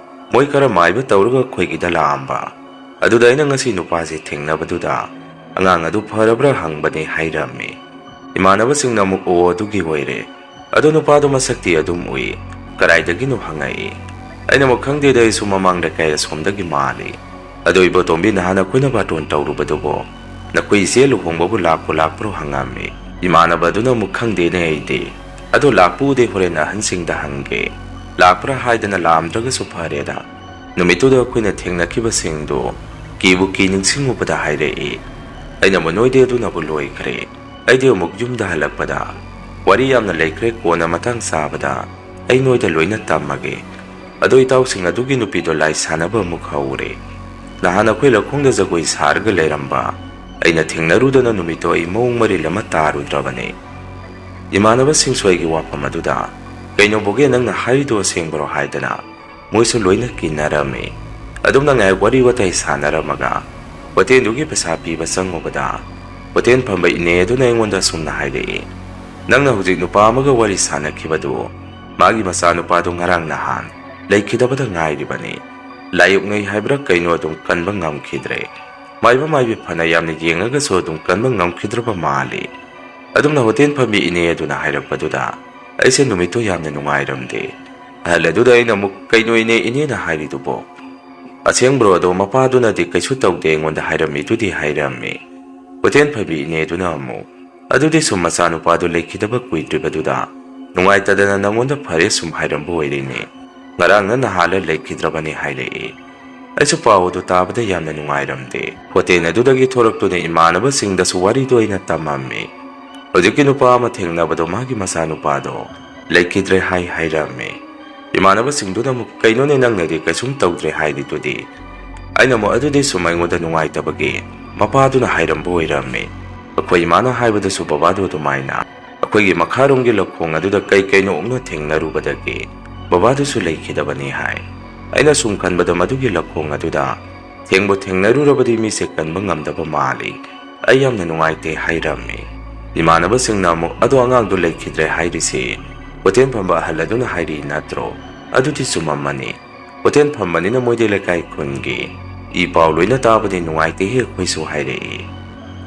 ꯃꯣꯏ ꯈꯔ ꯃꯥꯏꯕ ꯇꯧꯔꯒ ꯑꯩꯈꯣꯏꯒꯤꯗ ꯂꯥꯛꯑꯝꯕ꯫ ꯑꯗꯨꯗ ꯑꯩꯅ ꯉꯁꯤ ꯅꯨꯄꯥꯁꯦ ꯊꯦꯡꯅꯕꯗꯨꯗ ꯑꯉꯥꯡ ꯑꯗꯨ ꯐꯔꯕ꯭ꯔꯥ ꯍꯪꯕꯅꯦ" ꯍꯥꯏꯔꯝꯃꯤ꯫ ꯏꯃꯥꯟꯅꯕꯁꯤꯡꯅ ꯑꯃꯨꯛ "ꯑꯣ, ꯑꯗꯨꯒꯤ ꯑꯣꯏꯔꯦ꯫ ꯑꯗꯣ ꯅꯨꯄꯥꯗꯣ ꯃꯁꯛꯇꯤ ꯑꯗꯨꯝ ꯎꯏ꯫ ꯀꯗꯥꯏꯗꯒꯤꯅꯣ?" ꯍꯪꯉꯛꯏ꯫ ꯑꯩꯅ ꯑꯃꯨꯛ "ꯈꯪꯗꯦꯗ, ꯑꯩꯁꯨ ꯃꯃꯥꯡ ꯂꯩꯀꯥꯏ ꯑꯁꯣꯝꯗꯒꯤ ꯃꯥꯜꯂꯤ꯫ ꯑꯗꯣ ꯏꯕꯣꯇꯣꯝꯕꯤ, ꯅꯍꯥꯟ ꯑꯩꯈꯣꯏꯅ ꯕꯥꯇꯣꯟ ꯇꯧꯔꯨꯕꯗꯨꯕꯣ ꯅꯈꯣꯏ ꯏꯆꯦ ꯂꯨꯍꯣꯡꯕꯕꯨ ꯂꯥꯛꯄꯨ ꯂꯥꯛꯄ꯭ꯔꯣ?" ꯍꯪꯉꯝꯃꯤ꯫ ꯏꯃꯥꯟꯅꯕ ꯑꯗꯨꯅ ꯑꯃꯨꯛ "ꯈꯪꯗꯦꯅꯦ ꯑꯩꯗꯤ꯫ ꯑꯗꯣ ꯂꯥꯛꯄ ꯎꯗꯦ, ꯍꯣꯔꯦꯟ ꯑꯍꯟꯁꯤꯡꯗ ꯍꯪꯒꯦ꯫ ꯂꯥꯛꯄ꯭ꯔꯥ ꯍꯥꯏꯗꯅ ꯂꯥꯛꯑꯝꯗ꯭ꯔꯒꯁꯨ ꯐꯔꯦꯗ꯫ ꯅꯨꯃꯤꯠꯇꯨꯗ ꯑꯩꯈꯣꯏꯅ ꯊꯦꯡꯅꯈꯤꯕꯁꯤꯡꯗꯨ ꯀꯤꯕꯨ ꯀꯤ ꯅꯤꯡꯁꯤꯡꯉꯨꯕꯗ" ꯍꯥꯏꯔꯛꯏ꯫ ꯑꯩꯅ "ꯃꯅꯣꯏꯗꯤ ꯑꯗꯨꯅꯕꯨ ꯂꯣꯏꯈ꯭ꯔꯦ꯫ ꯑꯩꯗꯤ ꯑꯃꯨꯛ ꯌꯨꯝꯗ ꯍꯜꯂꯛꯄꯗ ꯋꯥꯔꯤ ꯌꯥꯝꯅ ꯂꯩꯈ꯭ꯔꯦ, ꯀꯣꯟꯅ ꯃꯇꯥꯡ ꯆꯥꯕꯗ ꯑꯩ ꯅꯣꯏꯗ ꯂꯣꯏꯅ ꯇꯝꯃꯒꯦ꯫ ꯑꯗꯣ ꯏꯇꯥꯎꯁꯤꯡ, ꯑꯗꯨꯒꯤ ꯅꯨꯄꯤꯗꯣ ꯂꯥꯏ ꯁꯥꯟꯅꯕ ꯑꯃꯨꯛ ꯍꯧꯔꯦ꯫ ꯅꯍꯥꯟ ꯑꯩꯈꯣꯏ ꯂꯧꯈꯣꯡꯗ ꯖꯒꯣꯏ ꯁꯥꯔꯒ ꯂꯩꯔꯝꯕ ꯑꯩꯅ ꯊꯦꯡꯅꯔꯨꯗꯅ ꯅꯨꯃꯤꯠꯇꯣ ꯑꯩ ꯃꯑꯣꯡ ꯃꯔꯤꯜ ꯑꯃ ꯇꯥꯔꯨꯗ꯭ꯔꯕꯅꯤ"꯫ ꯏꯃꯥꯟꯅꯕꯁꯤꯡꯁꯨ ꯑꯩꯒꯤ ꯋꯥꯐꯝ ꯑꯗꯨꯗ "ꯀꯩꯅꯣ ꯕꯣꯒꯦ, ꯅꯪꯅ ꯍꯥꯏꯔꯤꯗꯣ ꯑꯁꯦꯡꯕꯔꯣ?" ꯍꯥꯏꯗꯅ ꯃꯣꯏꯁꯨ ꯂꯣꯏꯅ ꯀꯤꯅꯔꯝꯃꯤ꯫ ꯑꯗꯨꯝꯅ ꯉꯥꯏꯍꯥꯛ ꯋꯥꯔꯤ ꯋꯥꯇꯥꯏ ꯁꯥꯟꯅꯔꯝꯃꯒ ꯍꯣꯇꯦꯜꯗꯨꯒꯤ ꯄꯩꯁꯥ ꯄꯤꯕ ꯆꯪꯉꯨꯕꯗ ꯍꯣꯇꯦꯜ ꯐꯝꯕ ꯏꯅꯦ ꯑꯗꯨꯅ ꯑꯩꯉꯣꯟꯗ ꯑꯁꯨꯝꯅ ꯍꯥꯏꯔꯛꯏ, "ꯅꯪꯅ ꯍꯧꯖꯤꯛ ꯅꯨꯄꯥ ꯑꯃꯒ ꯋꯥꯔꯤ ꯁꯥꯟꯅꯈꯤꯕꯗꯨ ꯃꯥꯒꯤ ꯃꯆꯥꯅꯨꯄꯥꯗꯨ ꯉꯔꯥꯡ ꯅꯍꯥꯟ ꯂꯩꯈꯤꯗꯕꯗ ꯉꯥꯏꯔꯤꯕꯅꯤ꯫ ꯂꯥꯏ ꯑꯣꯛꯅꯩ ꯍꯥꯏꯕ꯭ꯔꯥ ꯀꯩꯅꯣ ꯑꯗꯨꯝ ꯀꯟꯕ ꯉꯝꯈꯤꯗ꯭ꯔꯦ꯫ ꯃꯥꯏꯕ ꯃꯥꯏꯕꯤ ꯐꯅ ꯌꯥꯝꯅ ꯌꯦꯡꯉꯒꯁꯨ ꯑꯗꯨꯝ ꯀꯟꯕ ꯉꯝꯈꯤꯗ꯭ꯔꯕ ꯃꯥꯜꯂꯤ꯫ ꯑꯗꯨꯝꯅ ꯍꯣꯇꯦꯜ ꯐꯝꯕꯤ ꯏꯅꯦ ꯑꯗꯨꯅ ꯍꯥꯏꯔꯛꯄꯗꯨꯗ ꯑꯩꯁꯦ ꯅꯨꯃꯤꯠꯇꯨ ꯌꯥꯝꯅ ꯅꯨꯡꯉꯥꯏꯔꯝꯗꯦ꯫ ꯑꯍꯜ ꯑꯗꯨꯗ ꯑꯩꯅ ꯑꯃꯨꯛ, "ꯀꯩꯅꯣ ꯏꯅꯦ, ꯏꯅꯦꯅ ꯍꯥꯏꯔꯤꯗꯨꯕꯣ?" "ꯑꯁꯦꯡꯕ꯭ꯔꯣ? ꯑꯗꯣ ꯃꯄꯥꯗꯨꯅꯗꯤ ꯀꯩꯁꯨ ꯇꯧꯗꯦ, ꯑꯩꯉꯣꯟꯗ ꯍꯥꯏꯔꯝꯃꯤꯗꯨꯗꯤ" ꯍꯥꯏꯔꯝꯃꯤ꯫ ꯍꯣꯇꯦꯜ ꯐꯝꯕꯤ ꯏꯅꯦꯗꯨꯅ ꯑꯃꯨꯛ, "ꯑꯗꯨꯗꯤ ꯁꯨꯝ ꯃꯆꯥꯅꯨꯄꯥꯗꯨ ꯂꯩꯈꯤꯗꯕ ꯀꯨꯏꯗ꯭ꯔꯤꯕꯗꯨꯗ ꯅꯨꯡꯉꯥꯏꯇꯗꯅ ꯅꯪꯉꯣꯟꯗ ꯐꯔꯦ ꯁꯨꯝ ꯍꯥꯏꯔꯝꯕ ꯑꯣꯏꯔꯤꯅꯤ꯫ ꯉꯔꯥꯡꯅ ꯅꯍꯥꯜꯂ ꯂꯩꯈꯤꯗ꯭ꯔꯕꯅꯤ" ꯍꯥꯏꯔꯛꯏ꯫ ꯑꯩꯁꯨ ꯄꯥꯎ ꯑꯗꯨ ꯇꯥꯕꯗ ꯌꯥꯝꯅ ꯅꯨꯡꯉꯥꯏꯔꯝꯗꯦ꯫ ꯍꯣꯇꯦꯜ ꯑꯗꯨꯗꯒꯤ ꯊꯣꯔꯛꯇꯨꯅ ꯏꯃꯥꯟꯅꯕꯁꯤꯡꯗꯁꯨ ꯋꯥꯔꯤꯗꯨ ꯑꯩꯅ ꯇꯝꯃꯝꯃꯤ꯫ ꯍꯧꯖꯤꯛꯀꯤ ꯅꯨꯄꯥ ꯑꯃ ꯊꯦꯡꯅꯕꯗꯣ ꯃꯥꯒꯤ ꯃꯆꯥꯅꯨꯄꯥꯗꯣ ꯂꯩꯈꯤꯗ꯭ꯔꯦ ꯍꯥꯏ ꯍꯥꯏꯔꯝꯃꯤ꯫ ꯏꯃꯥꯟꯅꯕꯁꯤꯡꯗꯨꯅ ꯑꯃꯨꯛ, "ꯀꯩꯅꯣꯅꯦ, ꯅꯪꯅꯗꯤ ꯀꯩꯁꯨꯝ ꯇꯧꯗ꯭ꯔꯦ ꯍꯥꯏꯔꯤꯗꯨꯗꯤ?" ꯑꯩꯅ ꯑꯃꯨꯛ, "ꯑꯗꯨꯗꯤ ꯁꯨꯝ ꯑꯩꯉꯣꯟꯗ ꯅꯨꯡꯉꯥꯏꯇꯕꯒꯤ ꯃꯄꯥꯗꯨꯅ ꯍꯥꯏꯔꯝꯕ ꯑꯣꯏꯔꯝꯃꯤ꯫ ꯑꯩꯈꯣꯏ ꯏꯃꯥꯅ ꯍꯥꯏꯕꯗꯁꯨ ꯕꯕꯥꯗꯨ ꯑꯗꯨꯃꯥꯏꯅ ꯑꯩꯈꯣꯏꯒꯤ ꯃꯈꯥꯔꯣꯝꯒꯤ ꯂꯧꯈꯣꯡ ꯑꯗꯨꯗ ꯀꯩ ꯀꯩꯅꯣ ꯑꯣꯛꯅ ꯊꯦꯡꯅꯔꯨꯕꯗꯒꯤ ꯕꯕꯥꯗꯨꯁꯨ ꯂꯩꯈꯤꯗꯕꯅꯤ" ꯍꯥꯏ꯫ ꯑꯩꯅ ꯁꯨꯝ ꯈꯟꯕꯗ ꯃꯗꯨꯒꯤ ꯂꯧꯈꯣꯡ ꯑꯗꯨꯗ ꯊꯦꯡꯕꯨ ꯊꯦꯡꯅꯔꯨꯔꯕꯗꯤ ꯃꯤꯁꯦ ꯀꯟꯕ ꯉꯝꯗꯕ ꯃꯥꯜꯂꯤ꯫ ꯑꯩ ꯌꯥꯝꯅ ꯅꯨꯡꯉꯥꯏꯇꯦ ꯍꯥꯏꯔꯝꯃꯤ꯫ ꯏꯃꯥꯟꯅꯕꯁꯤꯡꯅ ꯑꯃꯨꯛ, "ꯑꯗꯣ ꯑꯉꯥꯡꯗꯣ ꯂꯩꯈꯤꯗ꯭ꯔꯦ ꯍꯥꯏꯔꯤꯁꯤ ꯍꯣꯇꯦꯜ ꯐꯝꯕ ꯑꯍꯜ ꯑꯗꯨꯅ ꯍꯥꯏꯔꯤ ꯅꯠꯇ꯭ꯔꯣ? ꯑꯗꯨꯗꯤ ꯆꯨꯝꯃꯝꯃꯅꯤ꯫ ꯍꯣꯇꯦꯜ ꯐꯝꯕꯅꯤꯅ ꯃꯣꯏꯗꯤ ꯂꯩꯀꯥꯏ ꯈꯨꯟꯒꯤ ꯏ ꯄꯥꯎ ꯂꯣꯏꯅ ꯇꯥꯕꯗꯤ ꯅꯨꯡꯉꯥꯏꯇꯦꯍꯦ ꯑꯩꯈꯣꯏꯁꯨ" ꯍꯥꯏꯔꯛꯏ꯫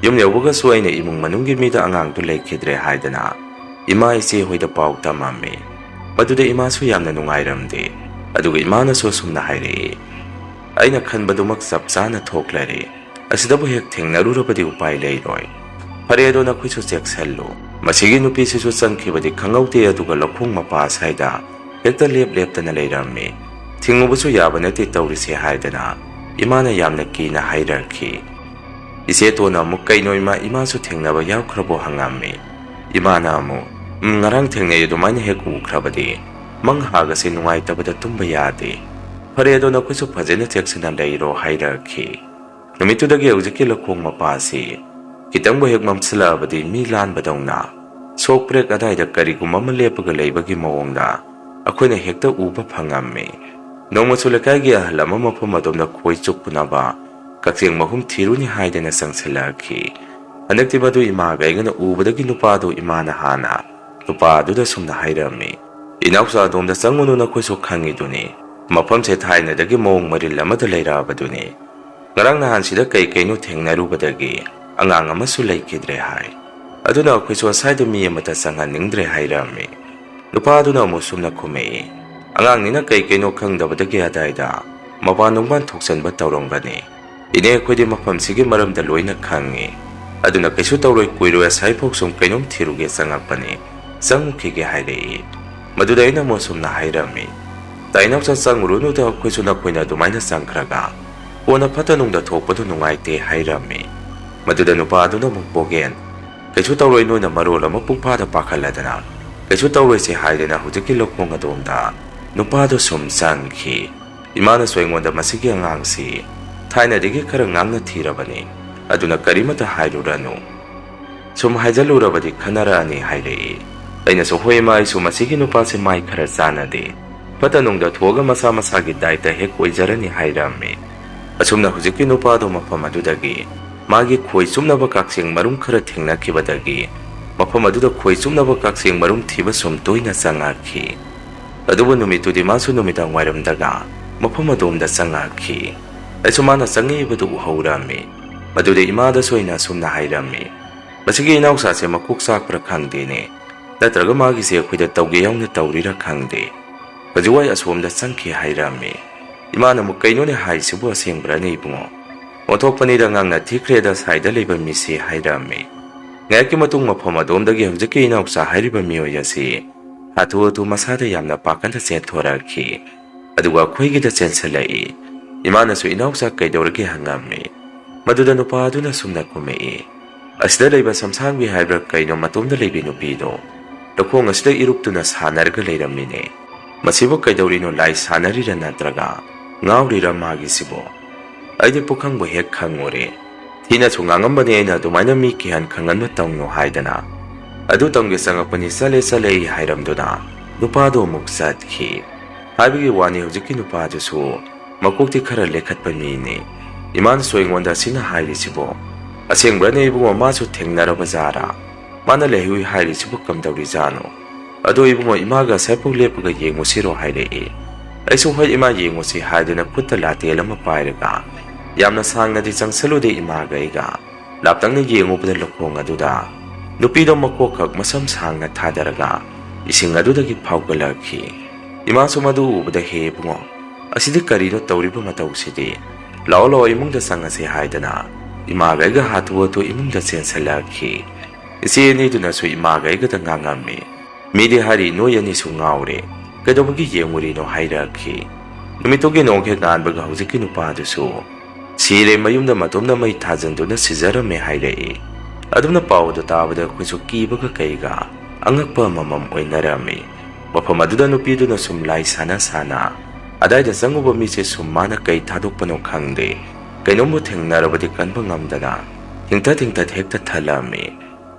ꯌꯨꯝ ꯌꯧꯕꯒꯁꯨ ꯑꯩꯅ ꯏꯃꯨꯡ ꯃꯅꯨꯡꯒꯤ ꯃꯤꯗ ꯑꯉꯥꯡꯗꯨ ꯂꯩꯈꯤꯗ꯭ꯔꯦ ꯍꯥꯏꯗꯅ ꯏꯃꯥ ꯏꯆꯦ ꯍꯣꯏꯗ ꯄꯥꯎ ꯇꯝꯃꯝꯃꯤ꯫ ꯃꯗꯨꯗ ꯏꯃꯥꯁꯨ ꯌꯥꯝꯅ ꯅꯨꯡꯉꯥꯏꯔꯝꯗꯦ꯫ ꯑꯗꯨꯒ ꯏꯃꯥꯅꯁꯨ ꯑꯁꯨꯝꯅ ꯍꯥꯏꯔꯛꯏ, "ꯑꯩꯅ ꯈꯟꯕꯗꯨꯃꯛ ꯆꯞ ꯆꯥꯅ ꯊꯣꯛꯂꯔꯦ꯫ ꯑꯁꯤꯗꯕꯨ ꯍꯦꯛ ꯊꯦꯡꯅꯔꯨꯔꯕꯗꯤ ꯎꯄꯥꯏ ꯂꯩꯔꯣꯏ꯫ ꯐꯔꯦ, ꯑꯗꯣ ꯅꯈꯣꯏꯁꯨ ꯆꯦꯛꯁꯤꯜꯂꯨ꯫ ꯃꯁꯤꯒꯤ ꯅꯨꯄꯤꯁꯤꯁꯨ ꯆꯪꯈꯤꯕꯗꯤ ꯈꯪꯍꯧꯗꯦ, ꯑꯗꯨꯒ ꯂꯧꯈꯣꯡ ꯃꯄꯥ ꯑꯁ꯭ꯋꯥꯏꯗ ꯍꯦꯛꯇ ꯂꯦꯞ ꯂꯦꯞꯇꯅ ꯂꯩꯔꯝꯃꯤ꯫ ꯊꯤꯡꯉꯨꯕꯁꯨ ꯌꯥꯕ ꯅꯠꯇꯦ ꯇꯧꯔꯤꯁꯦ" ꯍꯥꯏꯗꯅ ꯏꯃꯥꯅ ꯌꯥꯝꯅ ꯀꯤꯅ ꯍꯥꯏꯔꯛꯈꯤ꯫ ꯏꯆꯦ ꯇꯣꯟꯅ ꯑꯃꯨꯛ, "ꯀꯩꯅꯣ ꯏꯃꯥ, ꯏꯃꯥꯁꯨ ꯊꯦꯡꯅꯕ ꯌꯥꯎꯈ꯭ꯔꯕꯣ?" ꯍꯪꯉꯝꯃꯤ꯫ ꯏꯃꯥꯅ ꯑꯃꯨꯛ, "ꯎꯝ, ꯉꯔꯥꯡ ꯊꯦꯡꯅꯩ, ꯑꯗꯨꯃꯥꯏꯅ ꯍꯦꯛ ꯎꯈ꯭ꯔꯕꯗꯤ ꯃꯪ ꯍꯥꯒꯁꯦ ꯅꯨꯡꯉꯥꯏꯇꯕꯗ ꯇꯨꯝꯕ ꯌꯥꯗꯦ꯫ ꯐꯔꯦ, ꯑꯗꯣ ꯅꯈꯣꯏꯁꯨ ꯐꯖꯅ ꯆꯦꯛꯁꯤꯟꯅ ꯂꯩꯔꯣ" ꯍꯥꯏꯔꯛꯈꯤ꯫ ꯅꯨꯃꯤꯠꯇꯨꯗꯒꯤ ꯍꯧꯖꯤꯛꯀꯤ ꯂꯧꯈꯣꯡ ꯃꯄꯥꯁꯤ ꯈꯤꯇꯪꯕꯨ ꯍꯦꯛ ꯃꯝꯁꯤꯜꯂꯛꯑꯕꯗꯤ ꯃꯤ ꯂꯥꯟꯕꯗꯧꯅ ꯁꯣꯛ ꯄ꯭ꯔꯦꯛ ꯑꯗꯥꯏꯗ ꯀꯔꯤꯒꯨꯝꯕ ꯑꯃ ꯂꯦꯞꯄꯒ ꯂꯩꯕꯒꯤ ꯃꯑꯣꯡꯗ ꯑꯩꯈꯣꯏꯅ ꯍꯦꯛꯇ ꯎꯕ ꯐꯪꯉꯝꯃꯤ꯫ ꯅꯣꯡꯃꯁꯨ ꯂꯩꯀꯥꯏꯒꯤ ꯑꯍꯜ ꯑꯃ ꯃꯐꯝ ꯑꯗꯣꯝꯗ ꯈꯣꯏ ꯆꯨꯞꯄꯨꯅꯕ ꯀꯛꯆꯦꯡ ꯃꯍꯨꯝ ꯊꯤꯔꯨꯅꯤ ꯍꯥꯏꯗꯅ ꯆꯪꯁꯤꯜꯂꯛꯈꯤ꯫ ꯍꯟꯗꯛꯇꯤ ꯃꯗꯨ ꯏꯃꯥꯒ ꯑꯩꯒꯅ ꯎꯕꯗꯒꯤ ꯅꯨꯄꯥꯗꯨ ꯏꯃꯥꯅ ꯍꯥꯟꯅ ꯅꯨꯄꯥ ꯑꯗꯨꯗ ꯁꯨꯝꯅ ꯍꯥꯏꯔꯝꯃꯤ, "ꯏꯅꯥꯎꯆꯥ, ꯑꯗꯣꯝꯗ ꯆꯪꯉꯨꯅꯨ, ꯅꯈꯣꯏꯁꯨ ꯈꯪꯉꯤꯗꯨꯅꯤ, ꯃꯐꯝꯁꯦ ꯊꯥꯏꯅꯗꯒꯤ ꯃꯑꯣꯡ ꯃꯔꯤꯜ ꯑꯃꯗ ꯂꯩꯔꯛꯑꯕꯗꯨꯅꯤ꯫ "ꯉꯔꯥꯡ ꯅꯍꯥꯟꯁꯤꯗ ꯀꯩ ꯀꯩꯅꯣ ꯊꯦꯡꯅꯔꯨꯕꯗꯒꯤ ꯑꯉꯥꯡ ꯑꯃꯁꯨ ꯂꯩꯈꯤꯗ꯭ꯔꯦ" ꯍꯥꯏ꯫ ꯑꯗꯨꯅ ꯑꯩꯈꯣꯏꯁꯨ ꯑꯁ꯭ꯋꯥꯏꯗ ꯃꯤ ꯑꯃꯠꯇ ꯆꯪꯍꯟꯅꯤꯡꯗ꯭ꯔꯦ ꯍꯥꯏꯔꯝꯃꯤ꯫ ꯅꯨꯄꯥ ꯑꯗꯨꯅ ꯑꯃꯨꯛ ꯁꯨꯝꯅ ꯈꯨꯝꯃꯛꯏ, "ꯑꯉꯥꯡꯅꯤꯅ ꯀꯩ ꯀꯩꯅꯣ ꯈꯪꯗꯕꯗꯒꯤ ꯑꯗꯥꯏꯗ ꯃꯄꯥꯟ ꯅꯨꯡꯕꯥꯟ ꯊꯣꯛꯆꯟꯕ ꯇꯧꯔꯝꯒꯅꯤ꯫ ꯏꯅꯦ, ꯑꯩꯈꯣꯏꯗꯤ ꯃꯐꯝꯁꯤꯒꯤ ꯃꯔꯝꯗ ꯂꯣꯏꯅ ꯈꯪꯉꯤ꯫ ꯑꯗꯨꯅ ꯀꯩꯁꯨ ꯇꯧꯔꯣꯏ, ꯀꯨꯏꯔꯣꯏ, ꯑꯁꯥꯏꯐꯥꯎ ꯁꯨꯝ ꯀꯩꯅꯣꯝ ꯊꯤꯔꯨꯒꯦ ꯆꯪꯉꯛꯄꯅꯤ, ꯆꯪꯉꯨꯈꯤꯒꯦ" ꯍꯥꯏꯔꯛꯏ꯫ ꯃꯗꯨꯗ ꯑꯩꯅ ꯑꯃꯨꯛ ꯁꯨꯝꯅ ꯍꯥꯏꯔꯝꯃꯤ, "ꯇꯥ ꯏꯅꯥꯎꯆꯥ, ꯆꯪꯉꯨꯔꯨꯅꯨꯗ, ꯑꯩꯈꯣꯏꯁꯨ ꯅꯈꯣꯏꯅ ꯑꯗꯨꯃꯥꯏꯅ ꯆꯪꯈ꯭ꯔꯒ ꯀꯣꯟꯅ ꯐꯠꯇ ꯅꯨꯡꯗ ꯊꯣꯛꯄꯗꯨ ꯅꯨꯡꯉꯥꯏꯇꯦ" ꯍꯥꯏꯔꯝꯃꯤ꯫ ꯃꯗꯨꯗ ꯅꯨꯄꯥ ꯑꯗꯨꯅ ꯑꯃꯨꯛ, "ꯕꯣꯒꯦꯟ, ꯀꯩꯁꯨ ꯇꯧꯔꯣꯏ, ꯅꯣꯏꯅ ꯃꯔꯣꯜ ꯑꯃ ꯄꯨꯡꯐꯥꯗ ꯄꯥꯈꯠꯂꯗꯅ, ꯀꯩꯁꯨ ꯇꯧꯔꯣꯏꯁꯦ ꯍꯥꯏꯗꯅ ꯍꯧꯖꯤꯛꯀꯤ ꯂꯧꯈꯣꯡ ꯑꯗꯣꯝꯗ ꯅꯨꯄꯥꯗꯨ ꯁꯨꯝ ꯆꯪꯈꯤ꯫ ꯏꯃꯥꯅꯁꯨ ꯑꯩꯉꯣꯟꯗ, 'ꯃꯁꯤꯒꯤ ꯑꯉꯥꯡꯁꯤ ꯊꯥꯏꯅꯗꯒꯤ ꯈꯔ ꯉꯥꯡꯅ ꯊꯤꯔꯕꯅꯤ, ꯑꯗꯨꯅ ꯀꯔꯤꯃꯇ ꯍꯥꯏꯔꯨꯔꯅꯨ꯫ ꯁꯨꯝ ꯍꯥꯏꯖꯜꯂꯨꯔꯕꯗꯤ ꯈꯟꯅꯔꯛꯑꯅꯤ' ꯍꯥꯏꯔꯛꯏ꯫ ꯑꯩꯅꯁꯨ, 'ꯍꯣꯏ ꯏꯃꯥ, ꯑꯩꯁꯨ ꯃꯁꯤꯒꯤ ꯅꯨꯄꯥꯁꯦ ꯃꯥꯏ ꯈꯔ ꯆꯥꯟꯅꯗꯦ, ꯐꯠꯇ ꯅꯨꯡꯗ ꯊꯣꯛꯑꯒ ꯃꯁꯥ ꯃꯁꯥꯒꯤ ꯗꯥꯏꯇ ꯍꯦꯛ ꯑꯣꯏꯖꯔꯅꯤ' ꯍꯥꯏꯔꯝꯃꯤ꯫ ꯑꯁꯨꯝꯅ ꯍꯧꯖꯤꯛꯀꯤ ꯅꯨꯄꯥꯗꯨ ꯃꯐꯝ ꯑꯗꯨꯗꯒꯤ ꯃꯥꯒꯤ ꯈꯣꯏ ꯆꯨꯞꯅꯕ ꯀꯛꯆꯦꯡ ꯃꯔꯨꯝ ꯈꯔ ꯊꯦꯡꯅꯈꯤꯕꯗꯒꯤ ꯃꯐꯝ ꯑꯗꯨꯗ ꯈꯣꯏ ꯆꯨꯞꯅꯕ ꯀꯛꯆꯦꯡ ꯃꯔꯨꯝ ꯊꯤꯕ ꯁꯨꯝ ꯇꯣꯏꯅ ꯆꯪꯉꯛꯈꯤ꯫ ꯑꯗꯨꯕꯨ ꯅꯨꯃꯤꯠꯇꯨꯗꯤ ꯃꯥꯁꯨ ꯅꯨꯃꯤꯗꯥꯡ ꯋꯥꯏꯔꯝꯗꯒ ꯃꯐꯝ ꯑꯗꯣꯝꯗ ꯆꯪꯉꯛꯈꯤ꯫ ꯑꯩꯁꯨ ꯃꯥꯅ ꯆꯪꯉꯛꯏꯕꯗꯨ ꯎꯍꯧꯔꯝꯃꯤ꯫ ꯃꯗꯨꯗ ꯏꯃꯥꯗꯁꯨ ꯑꯩꯅ ꯑꯁꯨꯝꯅ ꯍꯥꯏꯔꯝꯃꯤ, "ꯃꯁꯤꯒꯤ ꯏꯅꯥꯎꯆꯥꯁꯦ ꯃꯀꯣꯛ ꯆꯥꯛꯄ꯭ꯔꯥ ꯈꯪꯗꯦꯅꯦ, ꯅꯠꯇ꯭ꯔꯒ ꯃꯥꯒꯤꯁꯦ ꯑꯩꯈꯣꯏꯗ ꯇꯧꯒꯦ ꯌꯥꯎꯅ ꯇꯧꯔꯤꯔꯥ ꯈꯪꯗꯦ, ꯍꯧꯖꯤꯛꯋꯥꯏ ꯑꯁꯣꯝꯗ ꯆꯪꯈꯤ" ꯍꯥꯏꯔꯝꯃꯤ꯫ ꯏꯃꯥꯅ ꯑꯃꯨꯛ, "ꯀꯩꯅꯣꯅꯦ ꯍꯥꯏꯁꯤꯕꯨ, ꯑꯁꯦꯡꯕ꯭ꯔꯥꯅꯦ ꯏꯕꯨꯡꯉꯣ? ꯑꯣꯟꯊꯣꯛꯄꯅꯤꯗ, ꯉꯥꯡꯅ ꯊꯤꯈ꯭ꯔꯦꯗ ꯁꯥꯏꯗ ꯂꯩꯕ ꯃꯤꯁꯤ" ꯍꯥꯏꯔꯝꯃꯤ꯫ ꯉꯥꯏꯍꯥꯛꯀꯤ ꯃꯇꯨꯡ ꯃꯐꯝ ꯑꯗꯣꯝꯗꯒꯤ ꯍꯧꯖꯤꯛꯀꯤ ꯏꯅꯥꯎꯆꯥ ꯍꯥꯏꯔꯤꯕ ꯃꯤꯑꯣꯏ ꯑꯁꯤ ꯍꯥꯊꯨ ꯍꯥꯊꯨ ꯃꯁꯥꯗ ꯌꯥꯝꯅ ꯄꯥꯈꯠꯅ ꯆꯦꯟꯊꯣꯔꯛꯈꯤ꯫ ꯑꯗꯨꯒ ꯑꯩꯈꯣꯏꯒꯤꯗ ꯆꯦꯟꯁꯤꯜꯂꯛꯏ꯫ ꯏꯃꯥꯅꯁꯨ, "ꯏꯅꯥꯎꯆꯥ, ꯀꯩꯗꯧꯔꯒꯦ?" ꯍꯪꯉꯝꯃꯤ꯫ ꯃꯗꯨꯗ ꯅꯨꯄꯥ ꯑꯗꯨꯅ ꯁꯨꯝꯅ ꯈꯨꯝꯃꯛꯏ, "ꯑꯁꯤꯗ ꯂꯩꯕ ꯁꯝꯁꯥꯡꯕꯤ ꯍꯥꯏꯕ꯭ꯔꯥ ꯀꯩꯅꯣ, ꯃꯇꯣꯝꯗ ꯂꯩꯕꯤ ꯅꯨꯄꯤꯗꯣ ꯂꯧꯈꯣꯡ ꯑꯁꯤꯗ ꯏꯔꯨꯞꯇꯨꯅ ꯁꯥꯟꯅꯔꯒ ꯂꯩꯔꯝꯃꯤꯅꯦ꯫ ꯃꯁꯤꯕꯨ ꯀꯩꯗꯧꯔꯤꯅꯣ? ꯂꯥꯏ ꯁꯥꯟꯅꯔꯤꯔꯥ ꯅꯠꯇ꯭ꯔꯒ ꯉꯥꯎꯔꯤꯔꯥ ꯃꯥꯒꯤꯁꯤꯕꯣ? ꯑꯩꯗꯤ ꯄꯨꯈꯪꯕꯨ ꯍꯦꯛ ꯈꯪꯉꯨꯔꯦ꯫ ꯊꯤꯅꯁꯨ ꯉꯥꯡꯉꯝꯕꯅꯦ ꯑꯩꯅ, ꯑꯗꯨꯃꯥꯏꯅ ꯃꯤ ꯀꯤꯍꯟ ꯈꯪꯍꯟꯕ ꯇꯧꯅꯨ ꯍꯥꯏꯗꯅ꯫ ꯑꯗꯨ ꯇꯝꯒꯦ ꯆꯪꯉꯛꯄꯅꯤ, ꯆꯠꯂꯦ, ꯆꯠꯂꯦ" ꯍꯥꯏꯔꯝꯗꯨꯅ ꯅꯨꯄꯥꯗꯣ ꯑꯃꯨꯛ ꯆꯠꯈꯤ꯫ ꯍꯥꯏꯕꯒꯤ ꯋꯥꯅꯤ, ꯍꯧꯖꯤꯛꯀꯤ ꯅꯨꯄꯥꯗꯨꯁꯨ ꯃꯀꯣꯛꯇꯤ ꯈꯔ ꯂꯦꯈꯠꯄ ꯃꯤꯅꯤ꯫ ꯏꯃꯥꯅꯁꯨ ꯑꯩꯉꯣꯟꯗ ꯑꯁꯤꯅ ꯍꯥꯏꯔꯤꯁꯤꯕꯣ, "ꯑꯁꯦꯡꯕ꯭ꯔꯅꯦ ꯏꯕꯨꯡꯉꯣ, ꯃꯥꯁꯨ ꯊꯦꯡꯅꯔꯕ ꯖꯥꯔꯥ? ꯃꯥꯅ ꯂꯩꯍꯧꯏ ꯍꯥꯏꯔꯤꯁꯤꯕꯨ ꯀꯝꯗꯧꯔꯤꯖꯥꯠꯅꯣ? ꯑꯗꯣ ꯏꯕꯨꯡꯉꯣ, ꯏꯃꯥꯒ ꯁꯥꯏꯐꯧ ꯂꯦꯞꯄꯒ ꯌꯦꯡꯉꯨꯁꯤꯔꯣ?" ꯍꯥꯏꯔꯛꯏ꯫ ꯑꯩꯁꯨ "ꯍꯣꯏ ꯏꯃꯥ, ꯌꯦꯡꯉꯨꯁꯤ" ꯍꯥꯏꯗꯨꯅ ꯈꯨꯠꯇ ꯂꯥꯇꯦꯜ ꯑꯃ ꯄꯥꯏꯔꯒ ꯌꯥꯝꯅ ꯁꯥꯡꯅꯗꯤ ꯆꯪꯁꯜꯂꯨꯗꯦ ꯏꯃꯥꯒ ꯑꯩꯒ꯫ ꯂꯥꯞꯇꯛꯅ ꯌꯦꯡꯉꯨꯕꯗ ꯂꯧꯈꯣꯡ ꯑꯗꯨꯗ ꯅꯨꯄꯤꯗꯣ ꯃꯀꯣꯛꯈꯛ ꯃꯁꯝ ꯁꯥꯡꯅ ꯊꯥꯗꯔꯒ ꯏꯁꯤꯡ ꯑꯗꯨꯗꯒꯤ ꯐꯥꯎꯒꯠꯂꯛꯈꯤ꯫ ꯏꯃꯥꯁꯨ ꯃꯗꯨ ꯎꯕꯗ, "ꯍꯦ ꯏꯕꯨꯡꯉꯣ, ꯑꯁꯤꯗꯤ ꯀꯔꯤꯅꯣ ꯇꯧꯔꯤꯕ ꯃꯇꯧꯁꯤꯗꯤ? ꯂꯥꯛꯑꯣ ꯂꯥꯛꯑꯣ, ꯏꯃꯨꯡꯗ ꯆꯪꯉꯁꯤ" ꯍꯥꯏꯗꯅ ꯏꯃꯥꯒ ꯑꯩꯒ ꯍꯥꯊꯨ ꯍꯥꯊꯨ ꯏꯃꯨꯡꯗ ꯆꯦꯟꯁꯤꯜꯂꯛꯈꯤ꯫ ꯏꯆꯦ ꯑꯅꯤꯗꯨꯅꯁꯨ ꯏꯃꯥꯒ ꯑꯩꯒꯗ ꯉꯥꯡꯉꯝꯃꯤ꯫ "ꯃꯤꯗꯤ ꯍꯥꯏꯔꯤ ꯅꯣꯏ ꯑꯅꯤꯁꯨ ꯉꯥꯎꯔꯦ, ꯀꯩꯗꯧꯕꯒꯤ ꯌꯦꯡꯉꯨꯔꯤꯅꯣ?" ꯍꯥꯏꯔꯛꯈꯤ꯫ ꯅꯨꯃꯤꯠꯇꯨꯒꯤ ꯅꯣꯡ ꯍꯦꯛ ꯉꯥꯟꯕꯒ ꯍꯧꯖꯤꯛꯀꯤ ꯅꯨꯄꯥꯗꯨꯁꯨ "ꯁꯤꯔꯦ, ꯃꯌꯨꯝꯗ ꯃꯇꯣꯝꯗ ꯃꯩ ꯊꯥꯖꯤꯟꯗꯨꯅ ꯁꯤꯖꯔꯝꯃꯦ" ꯍꯥꯏꯔꯛꯏ꯫ ꯑꯗꯨꯝꯅ ꯄꯥꯎ ꯑꯗꯨ ꯇꯥꯕꯗ ꯑꯩꯈꯣꯏꯁꯨ ꯀꯤꯕꯒ ꯀꯩꯒ ꯑꯉꯛꯄ ꯑꯃꯃꯝ ꯑꯣꯏꯅꯔꯝꯃꯤ꯫ ꯃꯐꯝ ꯑꯗꯨꯗ ꯅꯨꯄꯤꯗꯨꯅ ꯁꯨꯝ ꯂꯥꯏ ꯁꯥꯟꯅ ꯁꯥꯟꯅ ꯑꯗꯥꯏꯗ ꯆꯪꯉꯨꯕ ꯃꯤꯁꯦ ꯁꯨꯝ ꯃꯥꯅ ꯀꯩ ꯊꯥꯗꯣꯛꯄꯅꯣ ꯈꯪꯗꯦ, ꯀꯩꯅꯣꯝꯕꯨ ꯊꯦꯡꯅꯔꯕꯗꯤ ꯀꯟꯕ ꯉꯝꯗꯅ ꯊꯤꯡꯊ ꯊꯤꯡꯊ ꯍꯦꯛꯇ ꯊꯜꯂꯝꯃꯤ꯫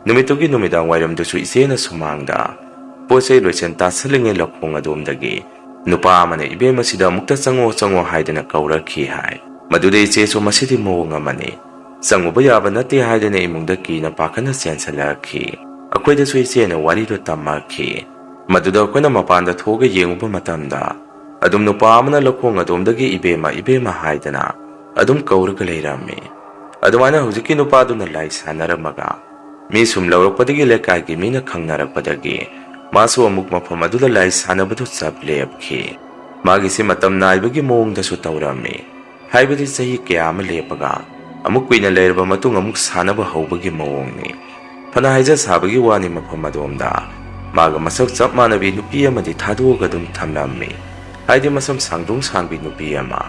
ꯅꯨꯃꯤꯠꯇꯨꯒꯤ ꯅꯨꯃꯤꯗꯥꯡ ꯋꯥꯏꯔꯝꯗꯨꯁꯨ ꯏꯆꯦꯅ ꯁꯨꯃꯥꯡꯗ ꯄꯣꯠ ꯆꯩ ꯂꯣꯏꯁꯟ ꯇꯥꯁꯜꯂꯤꯉꯩ ꯂꯧꯈꯣꯡ ꯑꯗꯣꯝꯗꯒꯤ ꯅꯨꯄꯥ ꯑꯃꯅ "ꯏꯕꯦꯝꯃ, ꯁꯤꯗ ꯑꯃꯨꯛꯇ ꯆꯪꯉꯣ, ꯆꯪꯉꯣ" ꯍꯥꯏꯗꯅ ꯀꯧꯔꯛꯈꯤ ꯍꯥꯏ꯫ ꯃꯗꯨꯗ ꯏꯆꯦꯁꯨ "ꯃꯁꯤꯗꯤ ꯃꯑꯣꯡ ꯑꯃꯅꯤ, ꯆꯪꯉꯨꯕ ꯌꯥꯕ ꯅꯠꯇꯦ" ꯍꯥꯏꯗꯅ ꯏꯃꯨꯡꯗ ꯀꯤꯅ ꯄꯥꯈꯠꯅ ꯆꯦꯟꯁꯤꯜꯂꯛꯈꯤ꯫ ꯑꯩꯈꯣꯏꯗꯁꯨ ꯏꯆꯦꯅ ꯋꯥꯔꯤꯗꯨ ꯇꯝꯃꯛꯈꯤ꯫ ꯃꯗꯨꯗ ꯑꯩꯈꯣꯏꯅ ꯃꯄꯥꯟꯗ ꯊꯣꯛꯑꯒ ꯌꯦꯡꯉꯨꯕ ꯃꯇꯝꯗ ꯑꯗꯨꯝ ꯅꯨꯄꯥ ꯑꯃꯅ ꯂꯧꯈꯣꯡ ꯑꯗꯣꯝꯗꯒꯤ "ꯏꯕꯦꯝꯃ, ꯏꯕꯦꯝꯃ" ꯍꯥꯏꯗꯅ ꯑꯗꯨꯝ ꯀꯧꯔꯒ ꯂꯩꯔꯝꯃꯤ꯫ ꯑꯗꯨꯃꯥꯏꯅ ꯍꯧꯖꯤꯛꯀꯤ ꯅꯨꯄꯥꯗꯨꯅ ꯂꯥꯏ ꯁꯥꯟꯅꯔꯝꯃꯒ ꯃꯤ ꯁꯨꯝ ꯂꯧꯔꯛꯄꯗꯒꯤ ꯂꯩꯀꯥꯏꯒꯤ ꯃꯤꯅ ꯈꯪꯅꯔꯛꯄꯗꯒꯤ ꯃꯥꯁꯨ ꯑꯃꯨꯛ ꯃꯐꯝ ꯑꯗꯨꯗ ꯂꯥꯏ ꯁꯥꯟꯅꯕꯗꯨ ꯆꯞ ꯂꯦꯞꯈꯤ꯫ ꯃꯥꯒꯤꯁꯤ ꯃꯇꯝ ꯅꯥꯏꯕꯒꯤ ꯃꯑꯣꯡꯗꯁꯨ ꯇꯧꯔꯝꯃꯤ꯫ ꯍꯥꯏꯕꯗꯤ ꯆꯍꯤ ꯀꯌꯥ ꯑꯃ ꯂꯦꯞꯄꯒ ꯑꯃꯨꯛ ꯀꯨꯏꯅ ꯂꯩꯔꯕ ꯃꯇꯨꯡ ꯑꯃꯨꯛ ꯁꯥꯟꯅꯕ ꯍꯧꯕꯒꯤ ꯃꯑꯣꯡꯅꯤ꯫ ꯐꯅ ꯍꯥꯏꯖ ꯁꯥꯕꯒꯤ ꯋꯥꯅꯤ, ꯃꯐꯝ ꯑꯗꯣꯝꯗ ꯃꯥꯒ ꯃꯁꯛ ꯆꯞ ꯃꯥꯟꯅꯕꯤ ꯅꯨꯄꯤ ꯑꯃꯗꯤ ꯊꯥꯗꯣꯛꯑꯒ ꯑꯗꯨꯝ ꯊꯝꯂꯝꯃꯤ꯫ ꯍꯥꯏꯗꯤ ꯃꯁꯝ ꯁꯥꯡꯗꯣꯡ ꯁꯥꯡꯕꯤ ꯅꯨꯄꯤ ꯑꯃ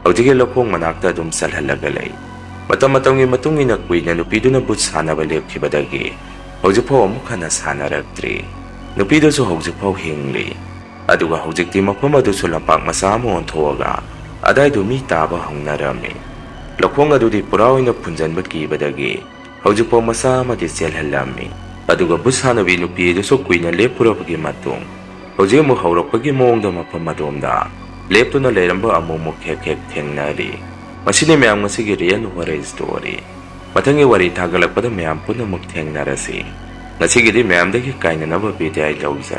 ꯍꯧꯖꯤꯛꯀꯤ ꯂꯧꯈꯣꯡ ꯃꯅꯥꯛꯇ ꯑꯗꯨꯝ ꯆꯠꯍꯜꯂꯒ ꯂꯩ꯫ ꯃꯇꯝ ꯃꯇꯝꯒꯤ ꯃꯇꯨꯡ ꯏꯟꯅ ꯀꯨꯏꯅ ꯅꯨꯄꯤꯗꯨꯅ ꯚꯨꯠ ꯁꯥꯟꯅꯕ ꯂꯦꯞꯈꯤꯕꯗꯒꯤ ꯍꯧꯖꯤꯛꯐꯥꯎ ꯑꯃꯨꯛ ꯍꯟꯅ ꯁꯥꯟꯅꯔꯛꯇ꯭ꯔꯤ꯫ ꯅꯨꯄꯤꯗꯨꯁꯨ ꯍꯧꯖꯤꯛꯐꯥꯎ ꯍꯤꯡꯂꯤ꯫ ꯑꯗꯨꯒ ꯍꯧꯖꯤꯛꯇꯤ ꯃꯐꯝ ꯑꯗꯨꯁꯨ ꯂꯝꯄꯥꯛ ꯃꯆꯥ ꯑꯃ ꯑꯣꯟꯊꯣꯛꯑꯒ ꯑꯗꯥꯏꯗꯨ ꯃꯤ ꯇꯥꯕ ꯍꯧꯅꯔꯝꯃꯤ꯫ ꯂꯧꯈꯣꯡ ꯑꯗꯨꯗꯤ ꯄꯨꯔꯥ ꯑꯣꯏꯅ ꯐꯨꯟꯖꯟꯕ ꯀꯤꯕꯗꯒꯤ ꯍꯧꯖꯤꯛꯐꯥꯎ ꯃꯆꯥ ꯑꯃꯗꯤ ꯆꯦꯜꯍꯜꯂꯝꯃꯤ꯫ ꯑꯗꯨꯒ ꯚꯨꯠ ꯁꯥꯟꯅꯕꯤ ꯅꯨꯄꯤ ꯑꯗꯨꯁꯨ ꯀꯨꯏꯅ ꯂꯦꯞꯄꯨꯔꯕꯒꯤ ꯃꯇꯨꯡ ꯍꯧꯖꯤꯛ ꯑꯃꯨꯛ ꯍꯧꯔꯛꯄꯒꯤ ꯃꯑꯣꯡꯗ ꯃꯐꯝ ꯑꯗꯣꯝꯗ ꯂꯦꯞꯇꯨꯅ ꯂꯩꯔꯝꯕ ꯑꯃꯨꯛ ꯑꯃꯨꯛ ꯍꯦꯛ ꯍꯦꯛ ꯊꯦꯡꯅꯔꯤ꯫ ꯃꯁꯤꯅꯤ ꯃꯌꯥꯝ ꯉꯁꯤꯒꯤ Real Horror Story꯫ ꯃꯊꯪꯒꯤ ꯋꯥꯔꯤ ꯊꯥꯒꯠꯂꯛꯄꯗ ꯃꯌꯥꯝ ꯄꯨꯟꯅ ꯑꯃꯨꯛ ꯊꯦꯡꯅꯔꯁꯤ꯫ ꯉꯁꯤꯒꯤꯗꯤ ꯃꯌꯥꯝꯗꯒꯤ ꯀꯥꯏꯅꯅꯕ ꯕꯤꯗꯥꯏ ꯂꯧꯖꯔꯦ꯫